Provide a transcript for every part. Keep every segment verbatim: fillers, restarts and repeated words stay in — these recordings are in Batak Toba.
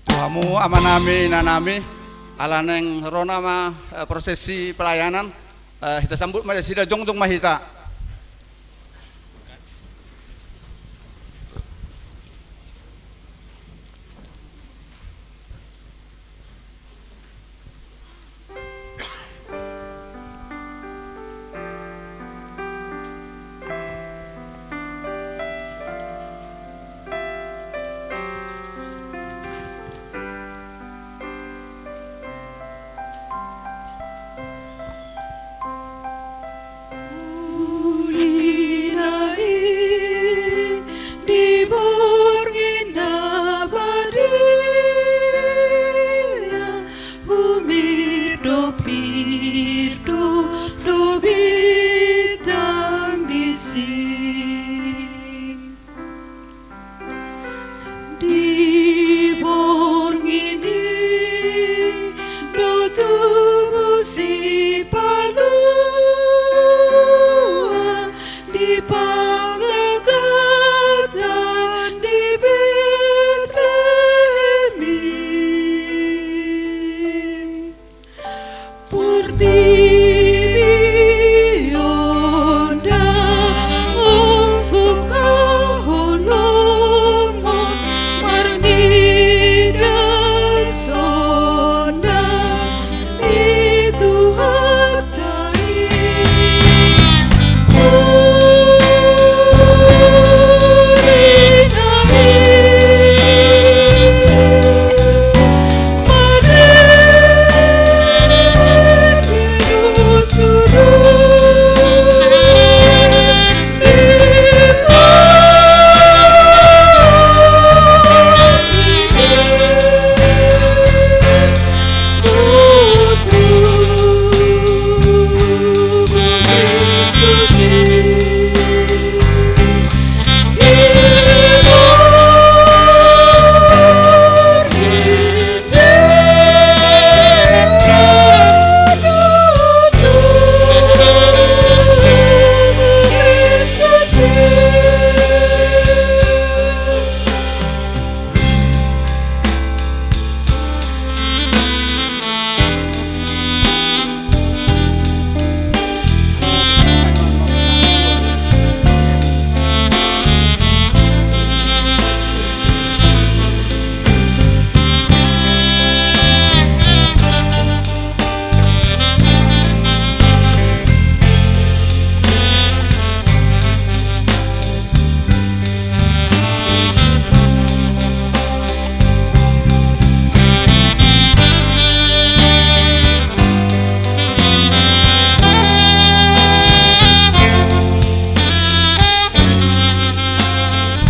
Tu hamu amanami, inanami, ala naeng ro nama, eh, prosesi pelayanan, eh, hita sambut ma nasida, jongjong ma hita. Uli na i di borngin na badia, humirdop hirdop do bintang disi. Di borngin i do tubu Sipalua, di panggagatan di Betlehem i. Portibi on ndang ongkuk haholongon marnida sonang di Tuhanta i.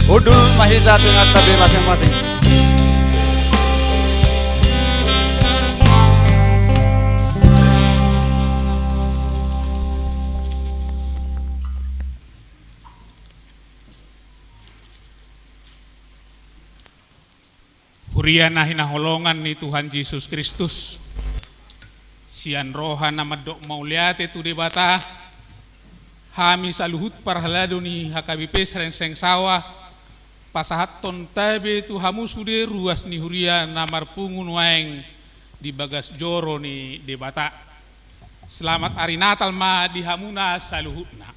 Hundul ma hita tu inanta be masing-masing. Huria na hinaholongan ni Tuhan Jesus Kristus, sian roha na mandok mauliate tu Debata, hami saluhut parhalado ni H K B P Srengseng Sawah, pasahathon tabe tu hamu sude ruas ni huria na marpungu nuaeng di bagas joro ni Debata. Selamat Ari Natal ma di hamuna saluhutna.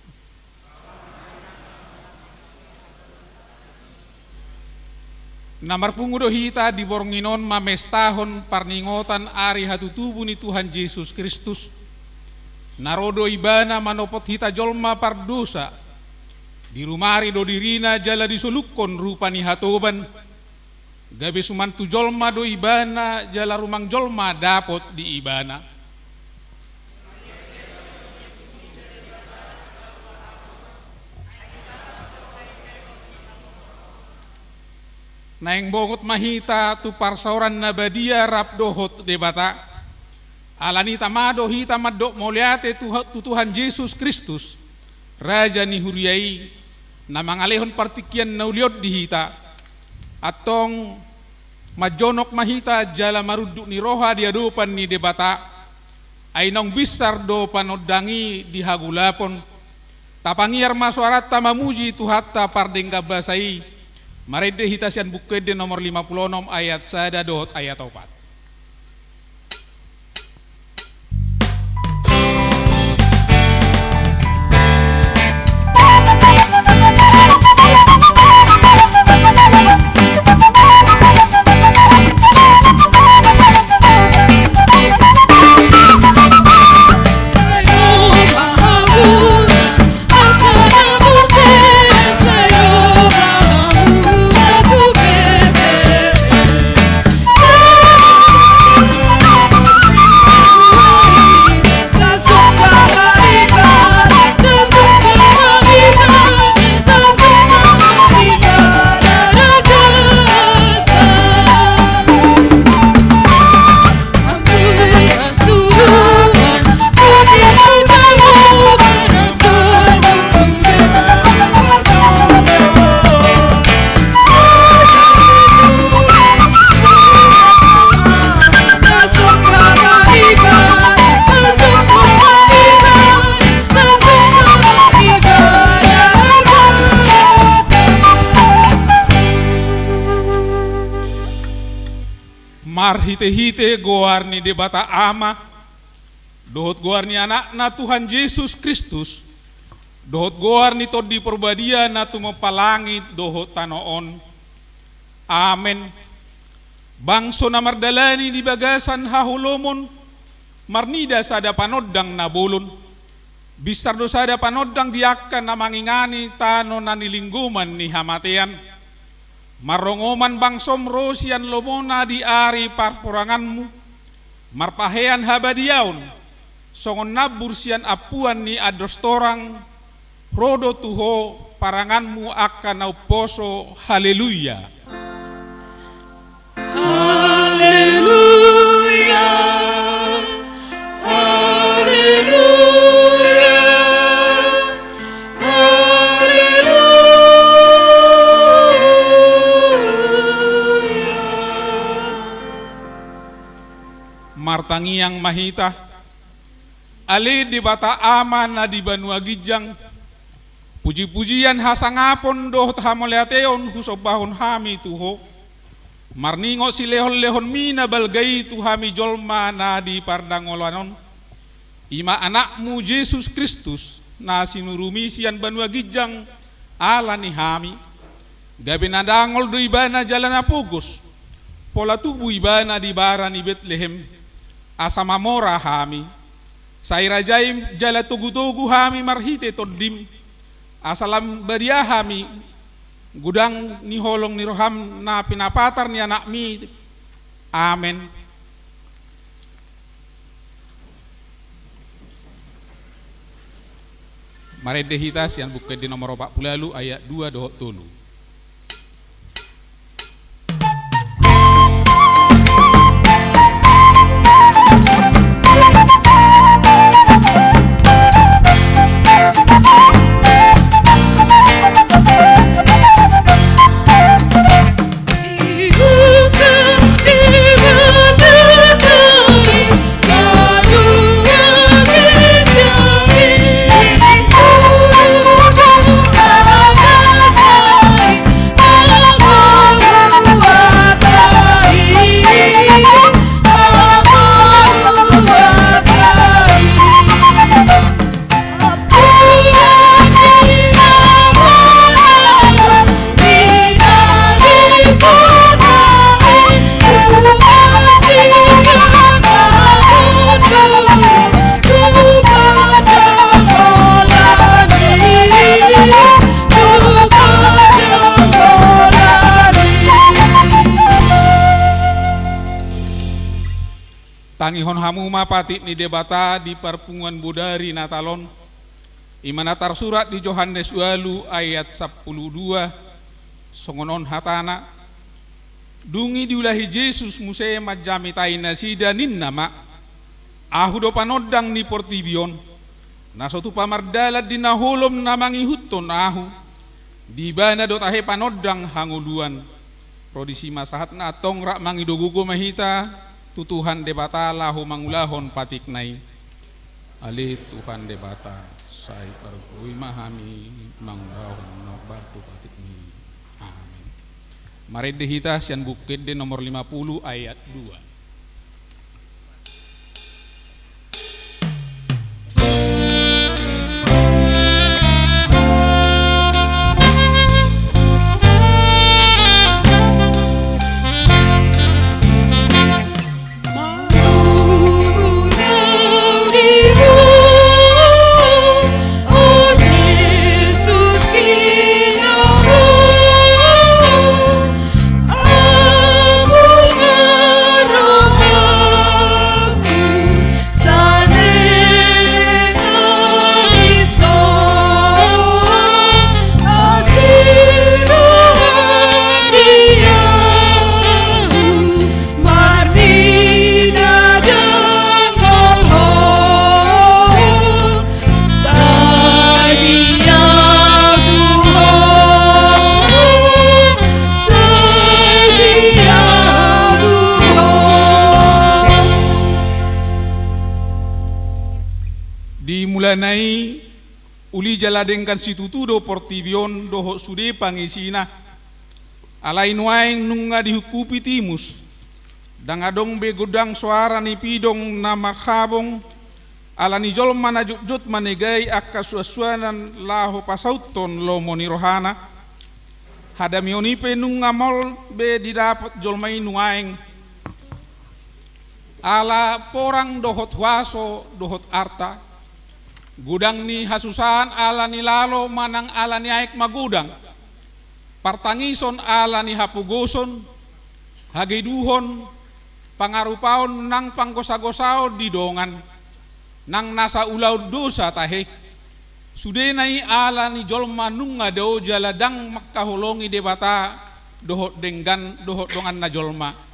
Na marpungu do hita di borngin on mamestahon parningotan ari hatutubu ni Tuhan Jesus Kristus. Na ro do Ibana manopot hita jolma pardosa. Dirumari do diriNa jala disolukhon rupa ni hatoban. Gabe suman tu jolma do Ibana jala rumang jolma dapot di Ibana. Naeng bongot ma hita tu parsaoran na badia rap dohot Debata. Alani i tama do hita mandok mauliate tu, tu Tuhan Jesus Kristus, Raja ni huria i, na mangalehon partingkian na uli on di hita. Antong manjonok ma hita jala marunduk ni roha di adopan ni Debata. Ai naung binsar do panondang i di hagolapon. Tapangiar ma soaranta mamuji Tuhanta pardenggan basa i. Marende hita sian Buku Ende nomor lima pulu onom ayat sada dohot ayat opat. Marhitehite goar ni Debata Ama, dohot goar ni Anakna Tuhan Jesus Kristus, dohot goar ni Tondi Parbadia na tumompa langit dohot tano on. Amen. Bangso na mardalani di bagasan haholomon, marnida sada panondang na bolon. Binsar do sada panondang di angka na mangingani tano na nilinggoman ni hamatean. Marrongoman bangsom ro sian lomona di ari parporanganmu, marpahean habadiaon, songon nambur sian ampuan ni andostorang, ro do tu ho paranganmu angka na umposo. Haleluya. Haleluya. Haleluya. Haleluya. Martangiang ma hita. Ale Debata Ama na di banua ginjang, pujipujian, hasangapon dohot hamauliateon husombahon hami tu ho, marningot silehonlehonmi na balga i tu hami jolma na di pardangolan on, i ma Anakmu Jesus Kristus, na sinurumi sian banua ginjang ala ni hami. Gabe na dangol do Ibana jala na pogos, pola tubu Ibana di bara ni Betlehem, asa mamora hami. Sai rajai jala togutogu hami marhite Tondim, asa lam badia hami godang ni holong ni roham na pinapatar ni Anakmi. Amen. Marende hita sian Buku Ende nomor opat pulu ualu ayat dua dohot tolu. Tangihon hamu ma patik ni Debata di parpunguan bodari Natal on. I ma na tarsurat di Johannes ualu ayat sampulu dua, songon on hatana. Dung i diulahi Jesus muse manjamitai nasida, ninna ma: Ahu do panondang ni portibi on. Na so tupa mardalan di na holom na mangihuthon ahu, di ibana do tahe panondang hangoluan. Ro disi ma sahatna antong, rap mangido gogo ma hita tu Tuhan Debata laho mangulahon patikna i. Ale Tuhan Debata, sai pargogoi ma hami mangulahon na hombar tu patikmi. Amen. Marende hita sian Buku Ende nomor lima puluh ayat dua. Di mulana i, uli jala denggan situtu do portibi on dohot sude pangisina. Alai nuaeng nunga dihungkupi timus. Ndang adong be godang soara ni pidong na marhabong, ala ni jolma na jotjot manegai angka suansuanan laho pasauthon lomo ni rohana. Hadamion i pe nunga maol be didapot jolma i nuaeng. Ala porang dohot huaso dohot arta, godang ni hasusaan ala ni lalo manang ala ni aek magodang, partangison ala ni hapogoson, hagedukon, pangarupaon nang panggosagosaon di dongan, nang nasa ulaon dosa tahe. Sudena i ala ni jolma nunga dao jala ndang mangkaholongi Debata dohot denggan dohot donganna jolma.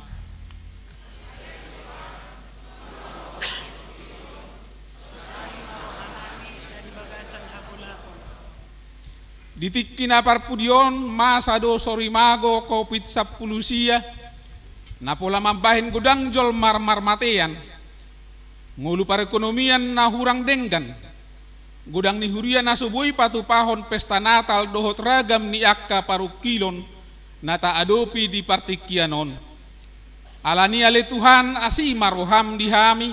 Di tingki na parpudi on masa do sorimago covid sampulu sia, na pola mambahen godang jolma marmatean, ngolu parekonomian na hurang denggan, godang ni huria na so boi patupahon pesta Natal dohot ragam ni angka parungkilon na taadopi di partingkian on. Alani i ale Tuhan, asi ma roham di hami,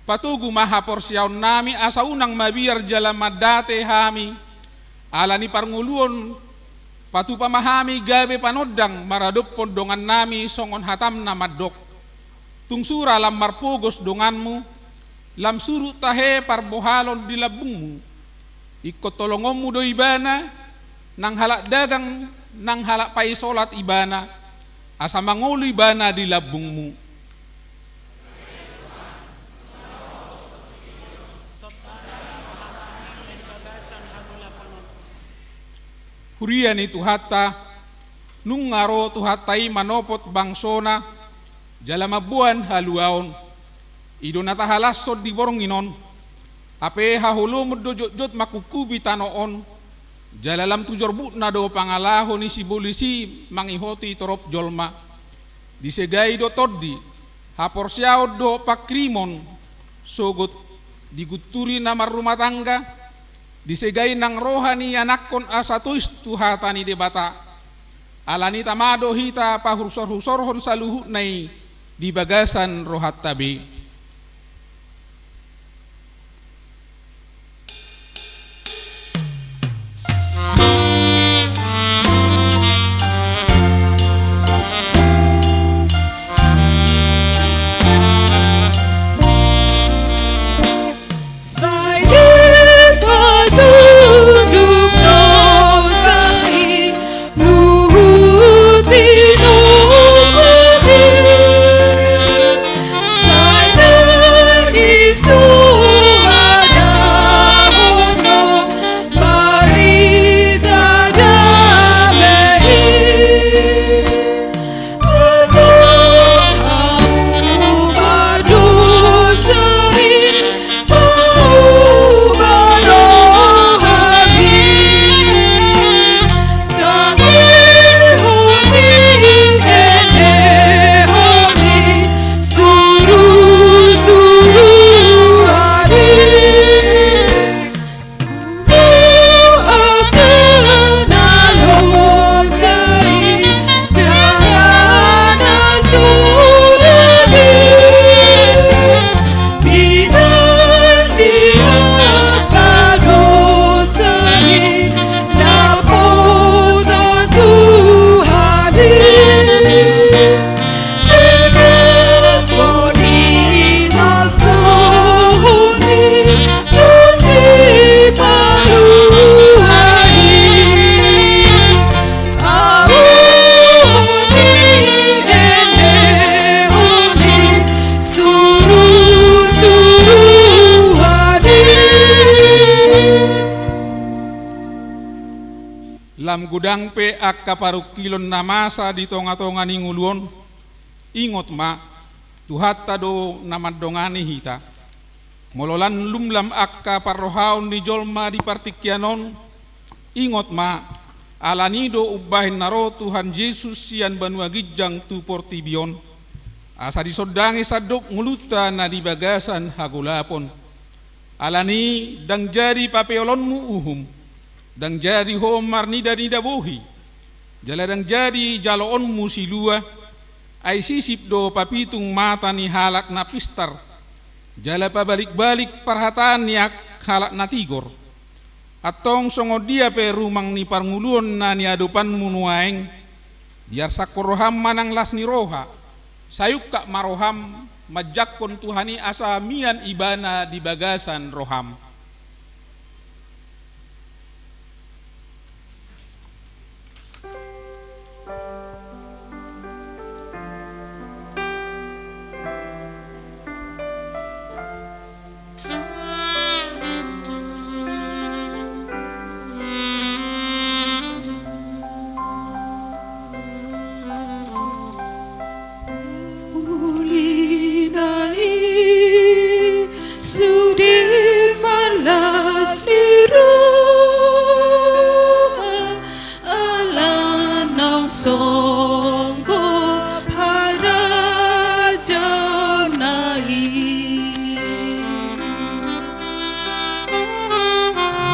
patogu ma haporseaonnami asa unang mabiar jala mandate hami. Alani parngoluon, patupa ma hami gabe panondang maradophon dongannami songon hatam na mandok: Tung sura lam marpogos donganmu, lam surut tahe parbohalon di lambungmu. Ingkon tolongonmu do ibana, nang halak dagang, nang halak paisolat ibana, asa mangolu ibana di lambungmu. Huria ni Tuhanta, nunga ro Tuhanta i manopot bangsona, jala mamboan haluaon. I do na tahalashon di borngin on. Hape haholomon do jotjot mangkungkupi tano on, jala lam tu jorbutna do pangalaho ni sibolis i mangihoti torop jolma. Disegai do tondi, haporseaon dohot pangkirimon, sogot digunturi na marrumah tangga, disegai nang roha ni anakkon asa tois tu hata ni Debata. Alani i tama do hita pahursorhusorhon saluhutna i di bagasan rohanta be. Sai dipatunduk dosa i, luhut ni nunga i, sai Lam godang pe angka parungkilon na masa di tongatonga ni ngolu on, ingot ma, Tuhanta do na mandongani hita. Molo lam lumlam angka parrohaon ni jolma di partingkian on, ingot ma, ala ni i do umbahen na ro Tuhan Jesus sian banua ginjang tu portibi on, asa disondangi sandok ngolunta na di bagasan hagolapon. Ala ni i ndang jadi papeolonmu uhum, ndang jadi ho marnidanida bohi, jala ndang jadi jaloonmu silua, ai sisip do papitung mata ni halak na pistar, jala pabalikbalik parhataan ni halak na tigor. Antong songon dia pe rumang ni parngoluon na niadopanmu nuaeng, diarsakkon roham manang las ni roha, sai ungkap ma roham manjangkon Tuhan i asa mian Ibana di bagasan roham. Uli na i sude marlas ni roha, ala naung songgop harajaonna i.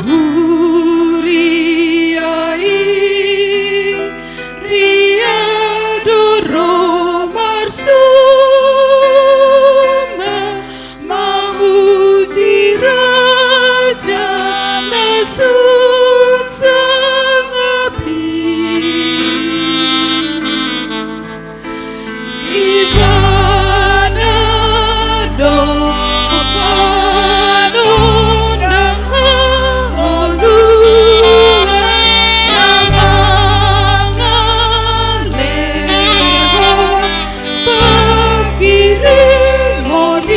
Huria i, ria do ro marsomba, mamuji Raja na sun sangap i. Ibana do panondang hangoluan na mangalehon pangkirimon i.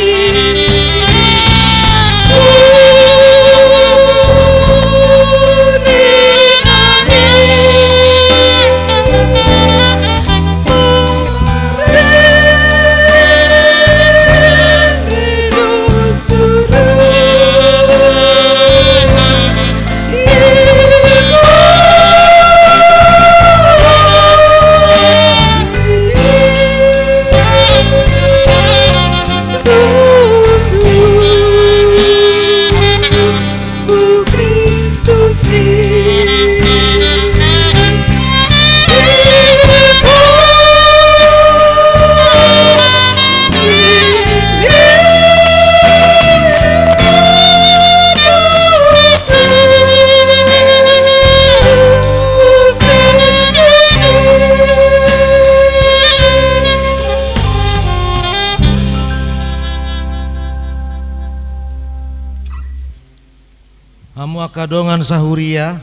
Hamu angka dongan sahuria,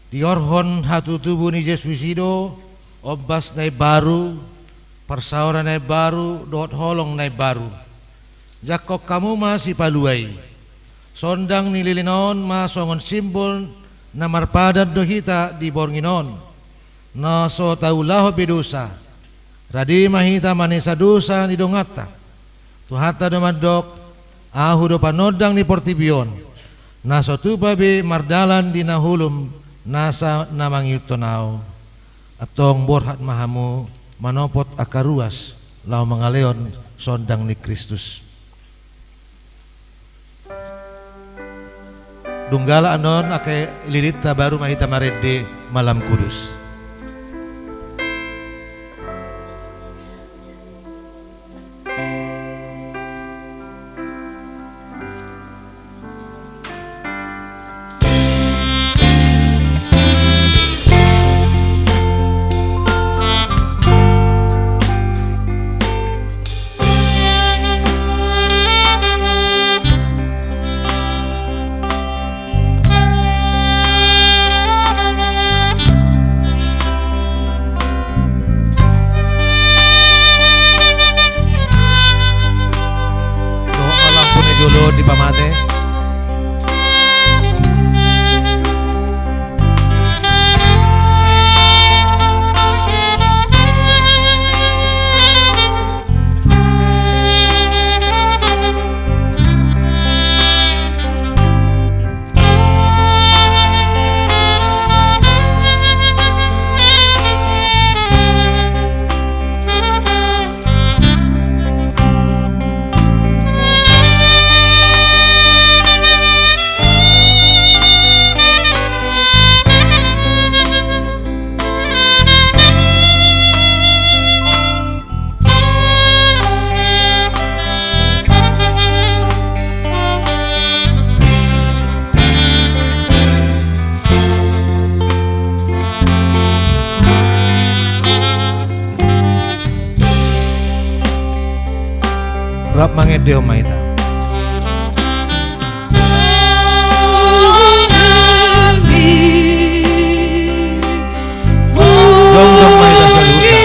diorhon hatutubu ni Jesus i do ombas na imbaru, parsaoran na imbaru dohot holong na imbaru. Jangkon hamu ma sipalua i. Sondang ni lilin on ma songon simbol na marpadan do hita di borngin on, na so taulahon be dosa. Rade ma hita manesa dosa ni donganta. Tuhanta do mandok, Ahu do panondang ni portibi on, na so tupa be mardalan di na holom nasa na mangihuthon Ahu. Antong borhat ma hamu manopot angka ruas laho mangalehon sondang ni Kristus. Dung galak annon angka lilinta, baru ma hita marende Malam Kudus. Dohot ma lampu na di jolo dipamate. Mangendehon ma hita. Jongjong ma hita saluhutna.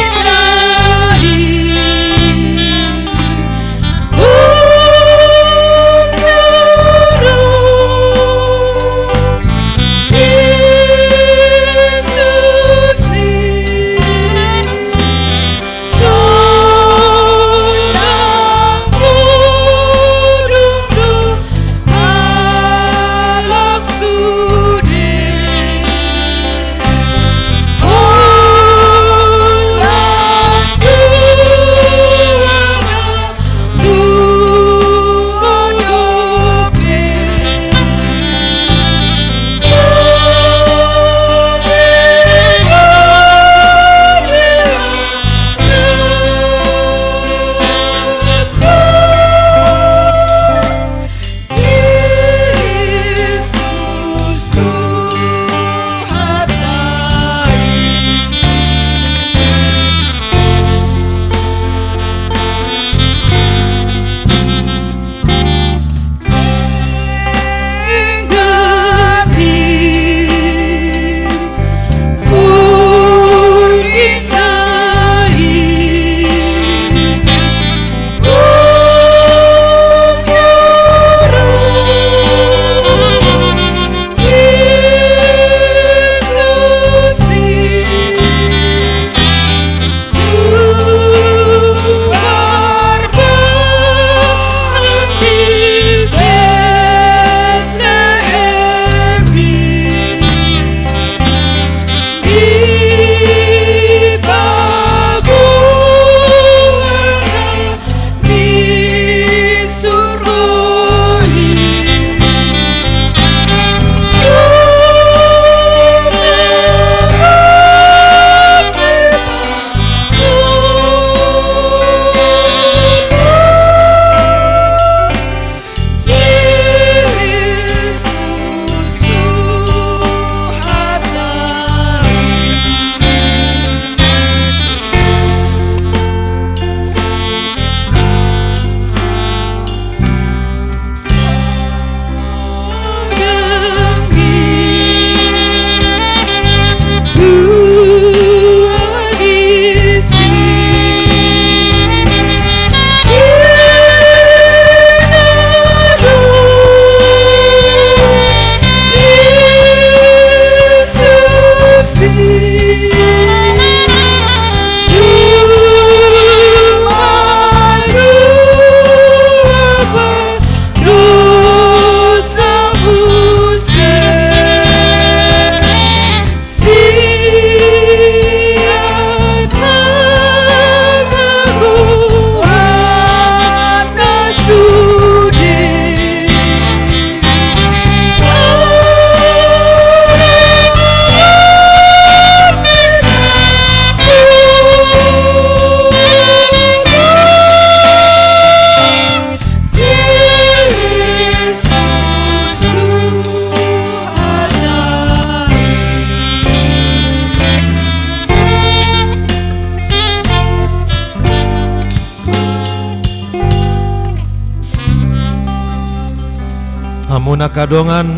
Hamu na angka dongan,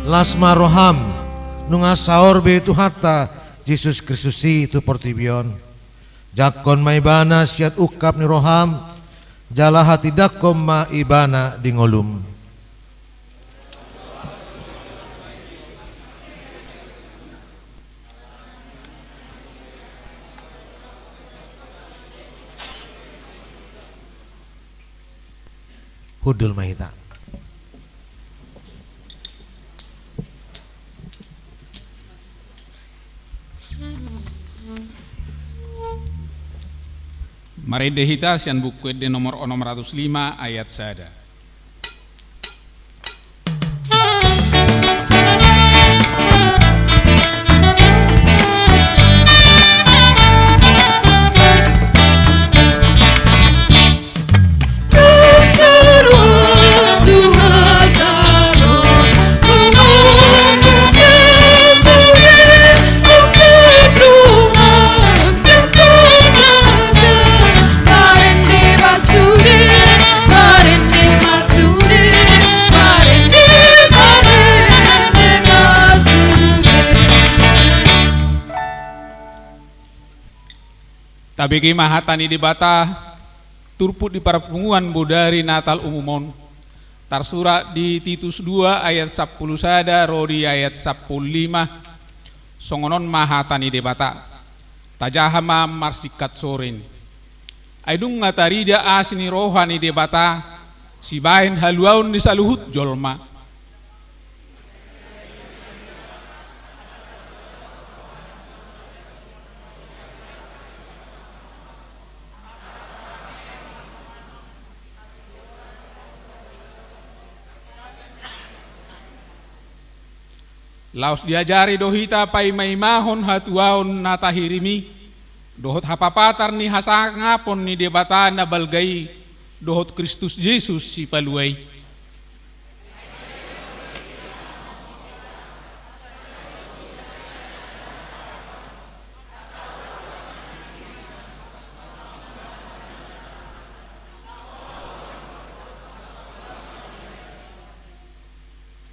las ma roham, nunga saor be Tuhanta Jesus Kristus i tu portibi on. Jangkon ma Ibana sian ungkap ni roham, jala hatindangkon ma Ibana di ngolum. Hundul ma hita. Marende hita sian Buku Ende nomor onom ratus lima ayat sada. Tabege ma hata ni Debata, turpuk di parpunguan bodari Natal umum on. Tarsurat di Titus dua ayat sampulu sada ro di ayat sampulu lima. Songon on ma hata ni Debata. Tajaha ma marsingkat sorin. Ai nunga tarida asi ni roha ni Debata, sibahen haluaon ni saluhut jolma. Laos diajari do hita paimaimahon hatuaon na tahirim i, dohot hapapatar ni hasangapon ni Debata na balga i, dohot Kristus Jesus Sipalua i.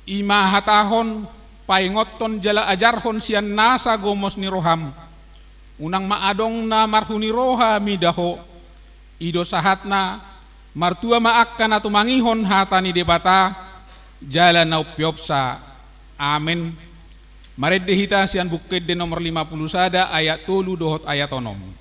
I ma hatahon, paingothon jala ajarhon sian nasa gomos ni roham. Unang ma adong na marhuni roha mida ho. I do sahatna, martua ma angka na tumangihon hata ni Debata, jala na umpeopsa. Amen. Marende hita sian Buku Ende nomor lima pulu sada ayat tolu dohot ayat onom.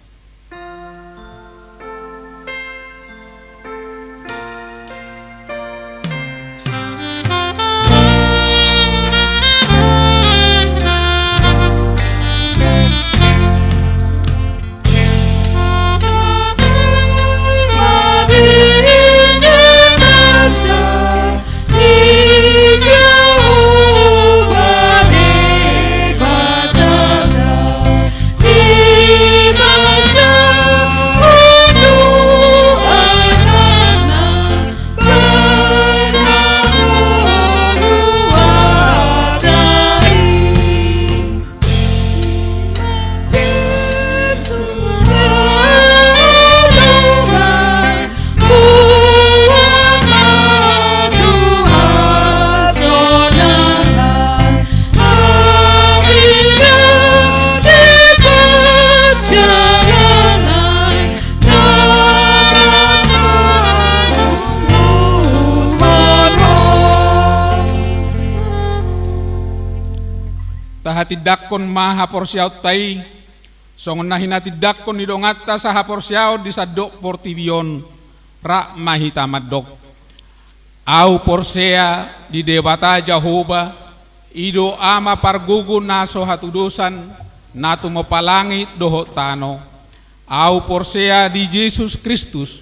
Tahatindangkon ma haporseaonta i, songon na hinatindangkon ni donganta sahaporseaon di sandok portibi on, rap ma hita mandok. Ahu porsea di Debata Jahowa, i do Ama pargogo na so hatudosan, na tumompa langit dohot tano. Ahu porsea di Jesus Kristus,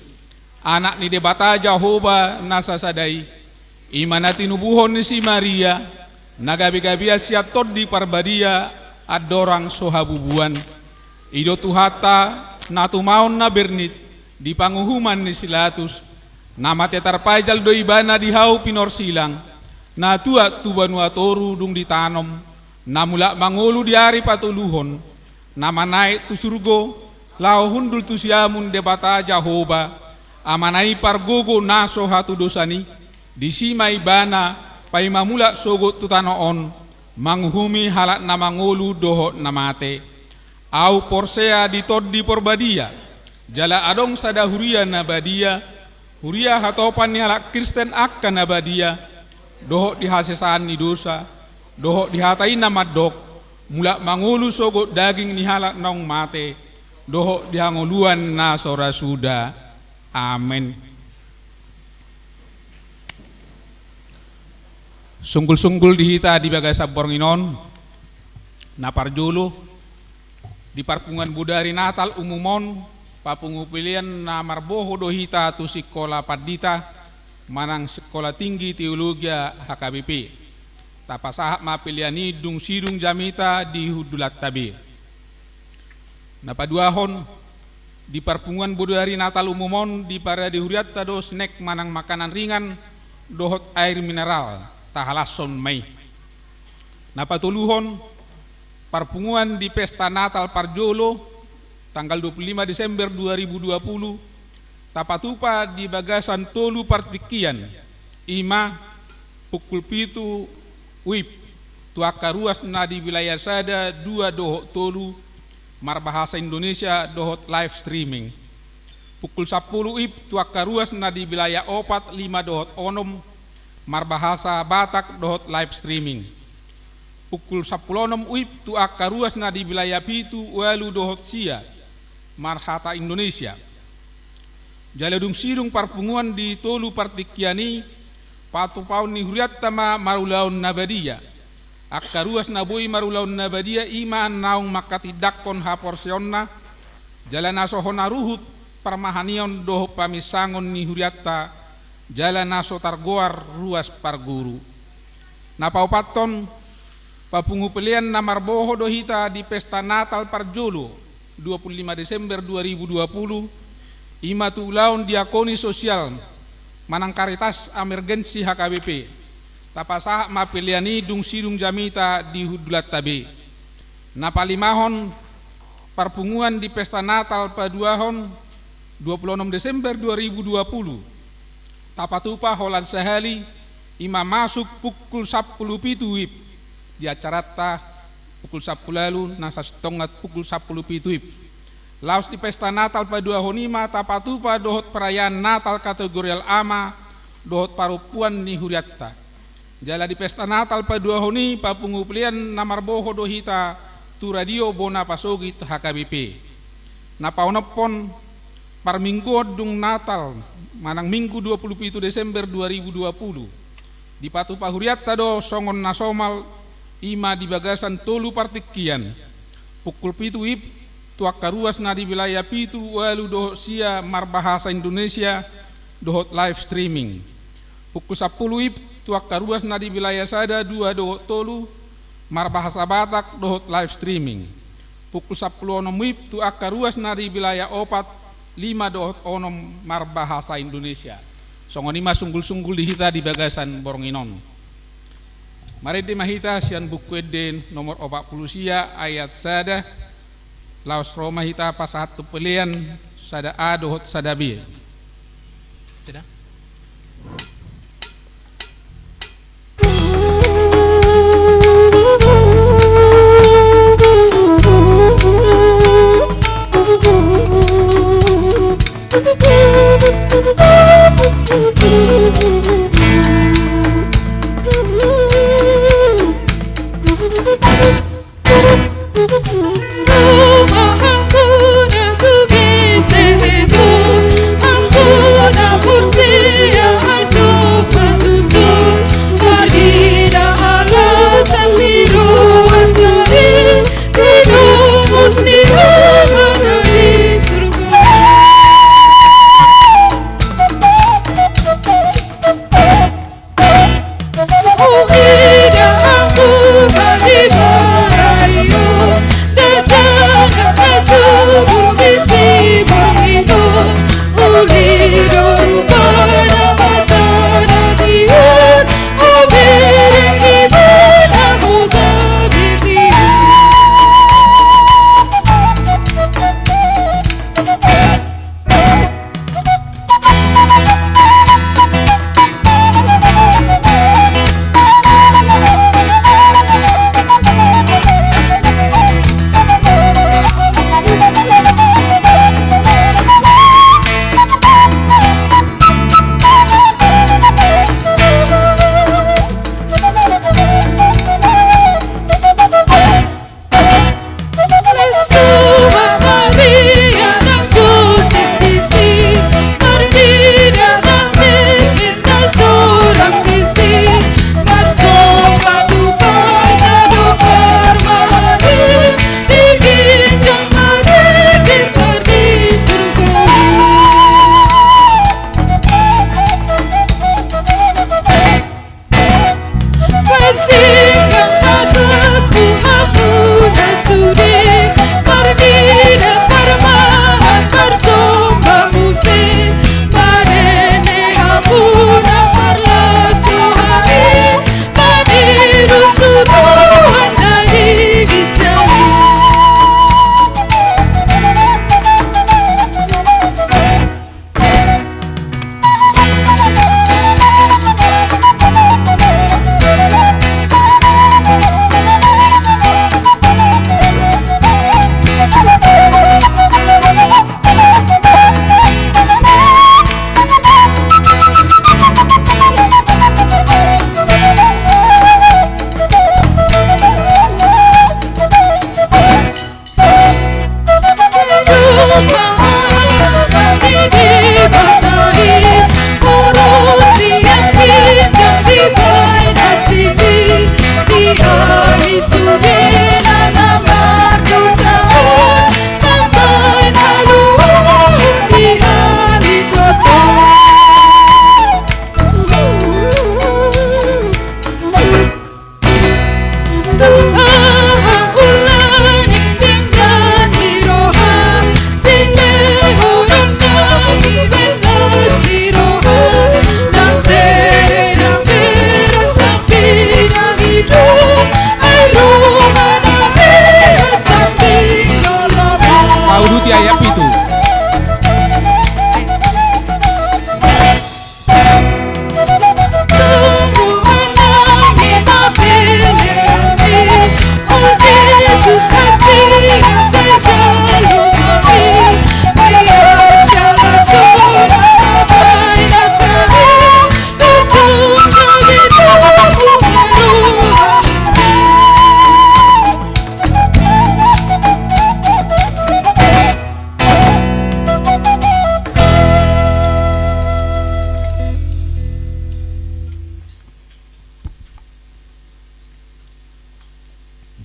Anak ni Debata Jahowa na sasada i, i ma na tinubuhon ni si Maria, na gabegabean sian Tondi Parbadia andorang so habubuan. I do Tuhanta, na tumaon na bernit di panguhuman ni si Latus, na mate tarpaijal do Ibana di hau pinorsilang, na tuat tu banua toru dung ditanom, na mulak mangolu di ari patoluhon, na manaek tu surgo, laho hundul tu siamun Debata Jahowa, Amana i pargogo na so hatudosan i, disi ma Ibana paima mulak sogot tu tano on, manguhumi halak na mangolu dohot na mate. Ahu porsea di Tondi Parbadia, jala adong sada huria na badia, huria hatopan ni halak Kristen angka na badia, dohot di hasesaan ni dosa, dohot di hata i na mandok, mulak mangolu sogot daging ni halak naung mate, dohot di hangoluan na so ra suda. Amen. Sunggul-sunggul di hita di bagasan borngin on, na parjolo, di parpunguan bodari Natal umum on, papungu pelean na marboho do hita tu sikola pandita, manang Sekolah Tinggi Teologia H K B P. Tapasahat ma pelean i dung sidung jamita di hundulanta be. Na paduahon, di parpunguan bodari Natal umum on, diparade hurianta do snack manang makanan ringan, dohot air mineral, tahalashon ma i. Na patoluhon, parpunguan di pesta Natal parjolo, tanggal dua puluh lima Desember dua ribu dua puluh, tapatupa di bagasan tolu partingkian, i ma, pukul pitu WIB, tu angka ruas na di wilayah sada, dua dohot tolu, marbahasa Indonesia dohot live streaming. Pukul sampulu WIB tu angka ruas na di wilayah opat, lima dohot onom, marbahasa Batak dohot live streaming. Pukul sampulu onom WIB tu angka ruas na di wilayah pitu, ualu dohot sia, marhata Indonesia. Jala dung sidung parpunguan di tolu partingkian i, patupahon ni hurianta ma marulaon na badia. Angka ruas na boi marulaon na badia i ma naung manghatindanghon haporseaonna, jala na so hona ruhut parmahanion dohot paminsangon ni hurianta, jala na so targoar ruas parguru. Na paopathon, papungu pelean na marboho do hita di pesta Natal parjolo, dua puluh lima Desember dua ribu dua puluh, i ma tu ulaon diakoni sosial manang Caritas Emergency H K B P. Tapasahat ma pelean i dung sidung jamita di hundulanta be. Na palimahon, parpunguan di pesta Natal paduahon, dua puluh onom Desember dua ribu dua puluh. Tapatupa holan sahali, i ma masuk pukul sampulu pitu WIB. Di acaranta pukul sampulu ualu, na sasintongna pukul sampulu pitu WIB. Laos di pesta Natal paduahon i ma tapatupa dohot perayaan Natal kategorial ama dohot parompuan ni hurianta. Jala di pesta Natal paduahon i, papungu pelean na marboho do hita tu radio bona pasogit H K B P. Na paonomhon, parmingguon dung Natal manang Minggu dua puluh pitu Desember dua ribu dua puluh, dipatupa hurianta do songon na somal, i ma di bagasan tolu partingkian. Pukul pitu WIB tu angka ruas na di wilayah pitu, ualu dohot sia, marbahasa Indonesia dohot live streaming. Pukul sampulu WIB tu angka ruas na di wilayah sada, dua dohot tolu, marbahasa Batak dohot live streaming. Pukul sampulu onom WIB tu angka ruas na di wilayah opat, lima dohot onom, marbahasa Indonesia. Songon i ma sunggul-sunggul di hita di bagasan borngin on. Marende ma hita sian Buku Ende nomor opat pulu sia, ayat sada, laos ro ma hita pasahathon pelean sada A dohot sada B. Tidak?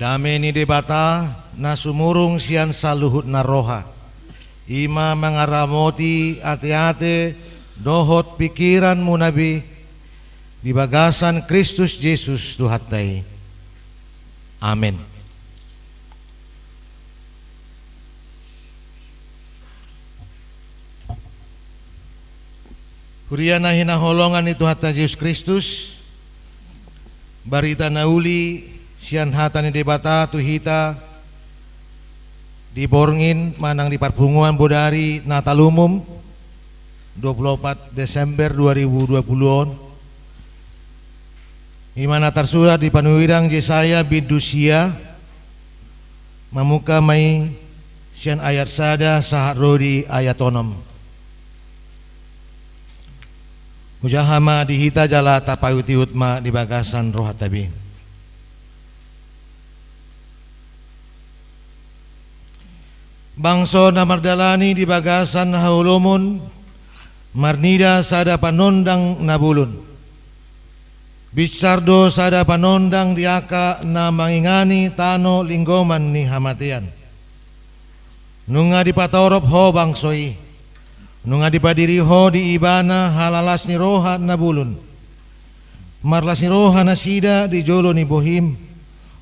Dame ni Debata, na sumurung sian saluhut na roha, i ma mangaramoti ateate dohot pingkiranmuna be, di bagasan Kristus Jesus Tuhanta i. Amen. Huria na hinaholongan ni Tuhanta Jesus Kristus, barita na uli sian hata ni Debata tu hita di borngin manang di parpunguan bodari Natal Umum, dua puluh opat Desember dua ribu dua puluh on, i ma na tarsurat di panurirang Jesaya bindu sia, mamungka ma i sian ayat sada sahat ro di ayat onom. Hujaha ma di hita jala tapaihutihut ma di bagasan rohanta be. Bangso na mardalani di bagasan haholomon, marnida sada panondang na bolon. Binsar do sada panondang di angka na mangingani tano linggoman ni hamatean. Nunga dipatorop ho bangso i. Nunga dipadiri ho di ibana halani las ni roha na bolon. Marlas ni roha nasida di jolo ni bohim,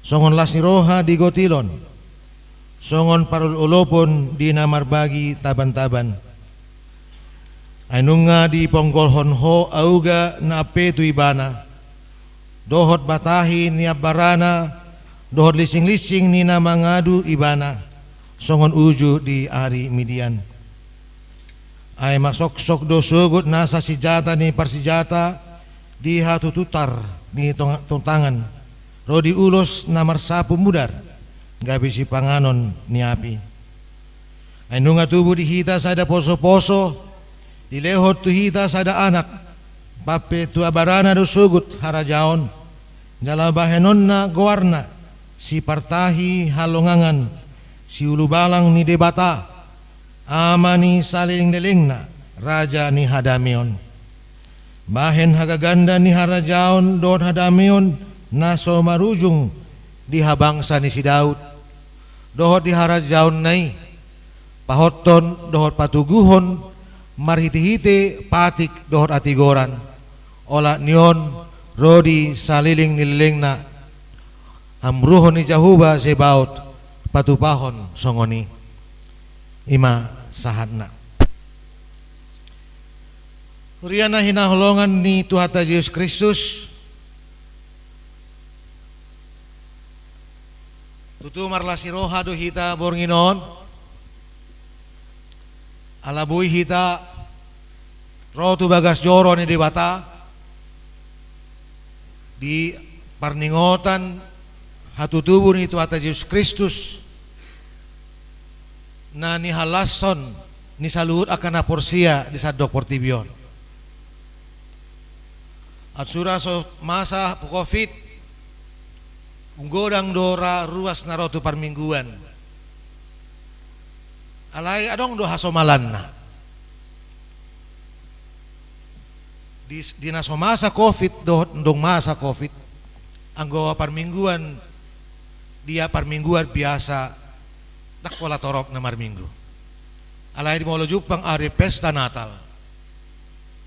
songon las ni roha di gotilon, songon parolopolopon di na marbagi tabantaban. Ai nunga diponggolhon ho auga na ampe tu ibana, dohot batahi ni ambarana, dohot lisinglinsing ni na mangadu ibana, songon uju di ari Midian. Ai masoksok do sogot nasa sinjata ni parsijata di hatututar ni tong-, tongtangan, ro di ulos na marsapu mudar, gabe sipanganon ni api. Ai nunga tubu di hita sada posoposo, dilehon tu hita sada anak, pampe tu ambarana do sogot harajaon, jala bahenonna goarna, Sipartahi Halongangan, Siulubalang ni Debata, Ama ni salelenglelengna, Raja ni hadameon. Bahen hagaganda ni harajaon dohot hadameon na so marujung di habangsa ni si Daud, dohot di harajaonna i, pahothon dohot patoguhon marhitehite patik dohot hatigoran, olat ni on ro di saleleng ni lelengna. Hamuruhon ni Jahowa Zebaot patupahon songon i. I ma sahatna. Huria na hinaholongan ni Tuhanta Jesus Kristus, tutu marlas ni roha do hita borngin on, ala boi hita ro tu bagas joro ni Debata di parningotan hatutubu ni Tuhanta Jesus Kristus na nihalashon ni saluhut angka na porsea di sandok portibi on. Ansu ra so masa covid, godang do ra ruas na ro tu parmingguan. Alai adong do hasomalanna. Di, di na so masa covid dohot ndang masa covid, anggo parmingguan, dia parmingguan biasa, ndang pola torop na marminggu. Alai di molo jumpang ari pesta Natal,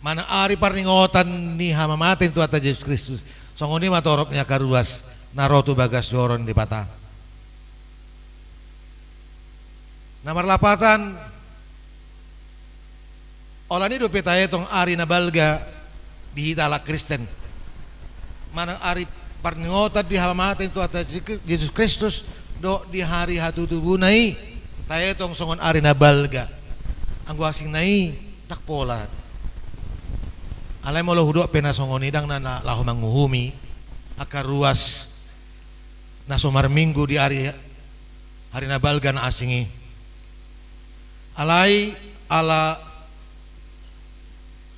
manang ari parningotan ni hamamate ni Tuhanta Jesus Kristus, songon i ma torop ni angka ruas na ro tu bagas joro ni Debata. Na marlapatan, holan i dope taetong ari na balga di hita halak Kristen. Manang ari parningotan di hamamate ni Tuhanta Jesus Kristus, dohot di ari hatutubuna i, taetong songon ari na balga. Anggo asingna i, ndang pola. Alai molo hudok pe na songon i, ndang na, na laho manguhumi angka ruas na so marminggu di ari, ari na balga na asing i. Alai ala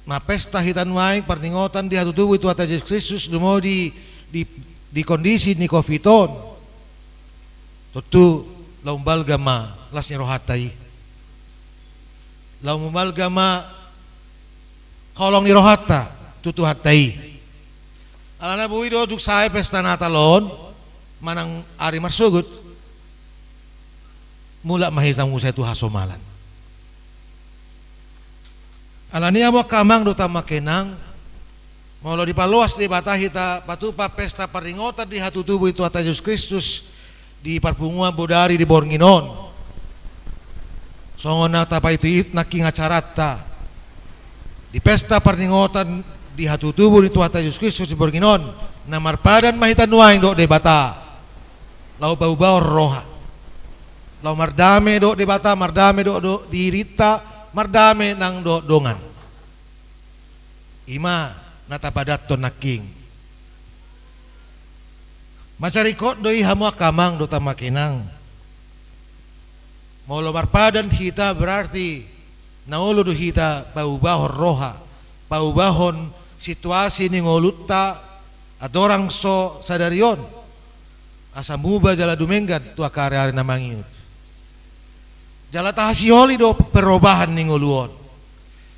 na pesta hita nuaeng parningotan di hatutubu ni Tuhanta Jesus Kristus, lumobi di, di, di kondisi ni covid on, tontu lam balga ma las ni rohanta i. Lam balga ma holong ni rohanta tu Tuhanta i. Alana boi do dung sae pesta Natal on, manang ari marsogot, mulak ma hita muse tu hasomalan. Alani i, hamu angka amang dohot hamu angka inang, molo dipaloas Debata hita patupa pesta parningotan di hatutubu ni Tuhanta Jesus Kristus di parpunguan bodari di borngin on, songon na tapaihut nangkin acaranta di pesta parningotan di hatutubu ni Tuhanta Jesus Kristus di borngin on, na marpadan ma hita nuaeng dohot Debata, laho paubahon roha, laho mardame dohot Debata, mardame dohot, dohot dirinta, mardame nang dohot dongan. I ma na tapadathon nangkin. Mansai ringkot do i, hamu angka amang dohot hamu angka inang. Molo marpadan hita, berarti na olo do hita paubahon roha, paubahon situasi ni ngolunta andorang so sadari on, asa muba jala dumenggan tu angka ariari na mangihut. Jala tahasiholi do perobahan ni ngolu on.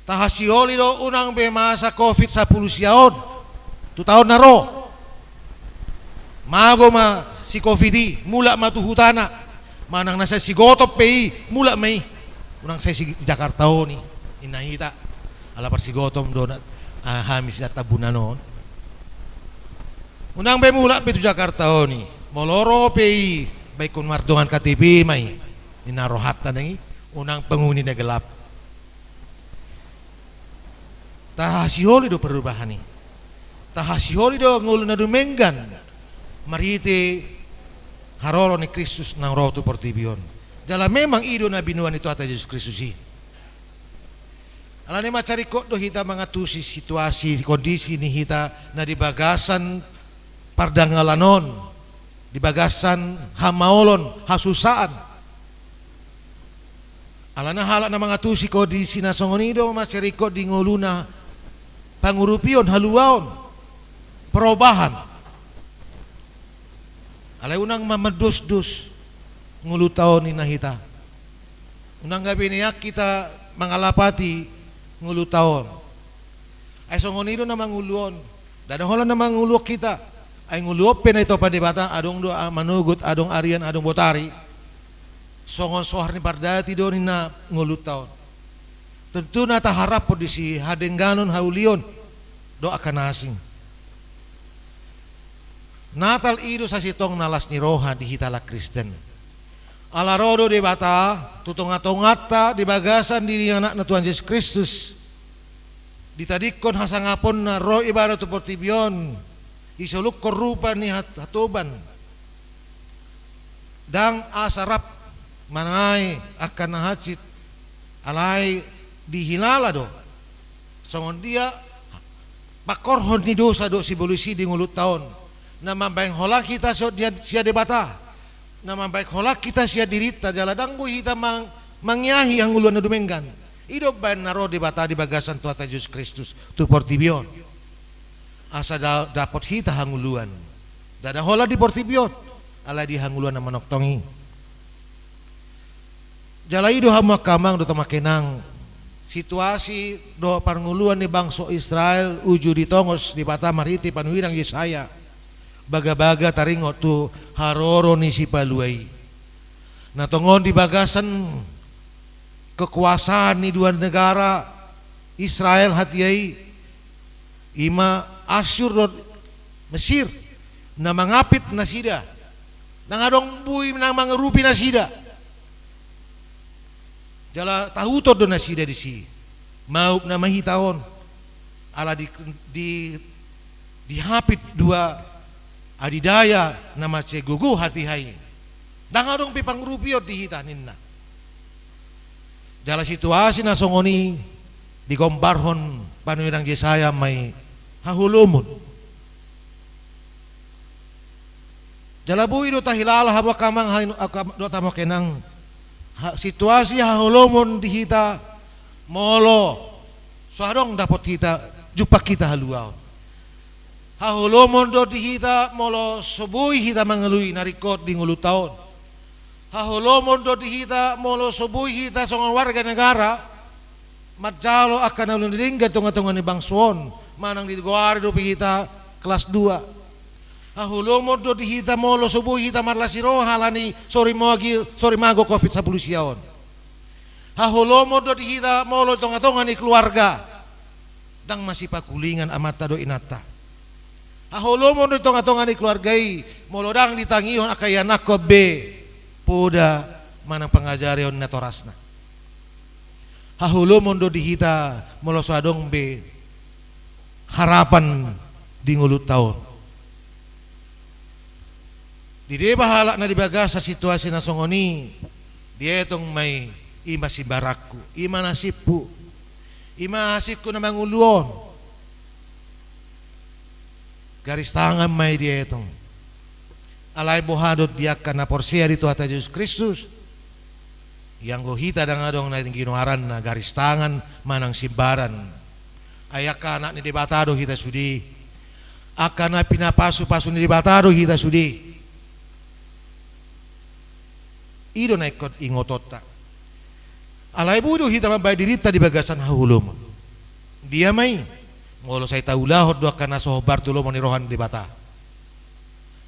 Tahasiholi do unang be masa covid sampulu sia on tu taon na ro. Mago ma si covid i, mulak ma tu hutana. Manang na sai sigotom pe i, mulak ma i. Unang sai si Jakarta on i, ninna hita. Ala parsigotom do na, ah, hami sian Tambunan on. Unang be mulak be tu Jakarta on i. Molo ro pe i, baen mardongan K T P ma i, ninna rohanta nang i. Unang penghuni na gelap. Tahasiholi do perubahan i. Tahasiholi do ngolu na dumenggan marhite haroro ni Kristus naung ro tu portibi on. Jala memang i do na binoan ni Tuhanta Jesus Kristus i. Alani i, mansai ringkot do hita mangantusi situasi, kondisi ni hita na di bagasan pardangalan on, di bagasan hamaolon, hasusaan. Alana halak na mangantusi kondisi na songon i do mansai ringkot di ngoluna pangurupion, haluaon, perobahan. Alai unang ma mandosdos ngolunta on, ninna hita. Unang gabe nian hita mangalapati ngolunta on. Ai songon i do na mangolu on. Ndada holan na mangolu on hita. Ai ngolu on pe na ditopa Debata, adong do, ah, manogot, adong arian, adong botari. Songon sohar ni pardati do ninna ngolunta on. Tontu na taharaphon disi hadengganon, haulion dohot angka na asing. Natal i do sasintongna las ni roha di hita halak Kristen. Ala ro do Debata tu tongatonganta di bagasan diri ni Anakna Tuhan Jesus Kristus. Ditadingkon hasangaponna, ro Ibana tu portibi on, disolukhon rupa ni hat-, hatoban. Ndang asa rap manang angka na hansit, alai dihilala do songon dia pangkorhon ni dosa dohot sibolis i di ngolunta on, na mambahen holang hita sian dia-, sian Debata, na mambahen holang hita sian dirinta, jala ndang boi hita mang-, mangiahi hangoluan na dumenggan. I do umbahen na ro Debata di bagasan Tuhanta Jesus Kristus tu portibi on, asa da-, dapot hita hangoluan. Ndada holan di portibi on, alai di hangoluan na manongtong i. Jala i do, hamu angka amang dohot hamu angka inang, situasi dohot parngoluan ni bangso Israel uju ditongos Debata marhite panurirang Jesaya, bagabaga taringot tu haroro ni Sipalua i. Na tongon di bagasan kekuasaan ni dua negara Israel hatiha i, i ma Asyur dohot Mesir, na mangapit nasida. Ndang adong boi na mangurupi nasida. Jala tahuton do nasida disi. Maup nama hita on. Ala di, di, dihapit dua adidaya na mansai gogo hatiha i. Ndang adong pe pangurupion di hita, ninna. Jala situasi na songon i digombarhon panurirang Jesaya ma i haholomon. Jala boi do tahilala, hamu angka amang, hamu angka inang, ha-, situasi haholomon di hita molo so adong dapot hita, jumpang hita haluaon. Haholomon do di hita molo so boi hita mangalului na ringkot di ngolunta on. Haholomon do di hita molo so boi hita songon warga negara manjalo angka na uli na denggan di tongatonga ni bangso on, manang digoari dope hita kelas dua. Haholomon do di hita molo so boi hita marlas ni roha ala ni sorimago, sorimago covid sampulu sia on. Haholomon do di hita molo di tonga-tonga ni keluarga ndang masipakulingan amanta dohot inanta. Haholomon do di tonga-tonga ni keluarga i molo ndang ditangihon angka ianakhon be poda manang pangajarion natorasna. Haholomon do di hita molo so adong be harapan di ngolunta on. Dideba halak na di bagasan situasi na songon i, dietong ma i, i ma simbaranku, i ma nasibhu, i ma hasingku na mangolu on. Garis tangan ma i dietong. Alai boha do di angka na porsea di Tuhanta Jesus Kristus? Ianggo hita ndang adong na ginoaranna garis tangan manang simbaran. Ai angka anak ni Debata do hita sude. Angka na pinapasu-pasu ni Debata do hita sude. I do na ingkon ingotonta. Alai boi do hita mambahen dirinta di bagasan haholomon. Dia ma i? Molo sai taulahon do angka na so hombar tu lomo ni roha ni Debata.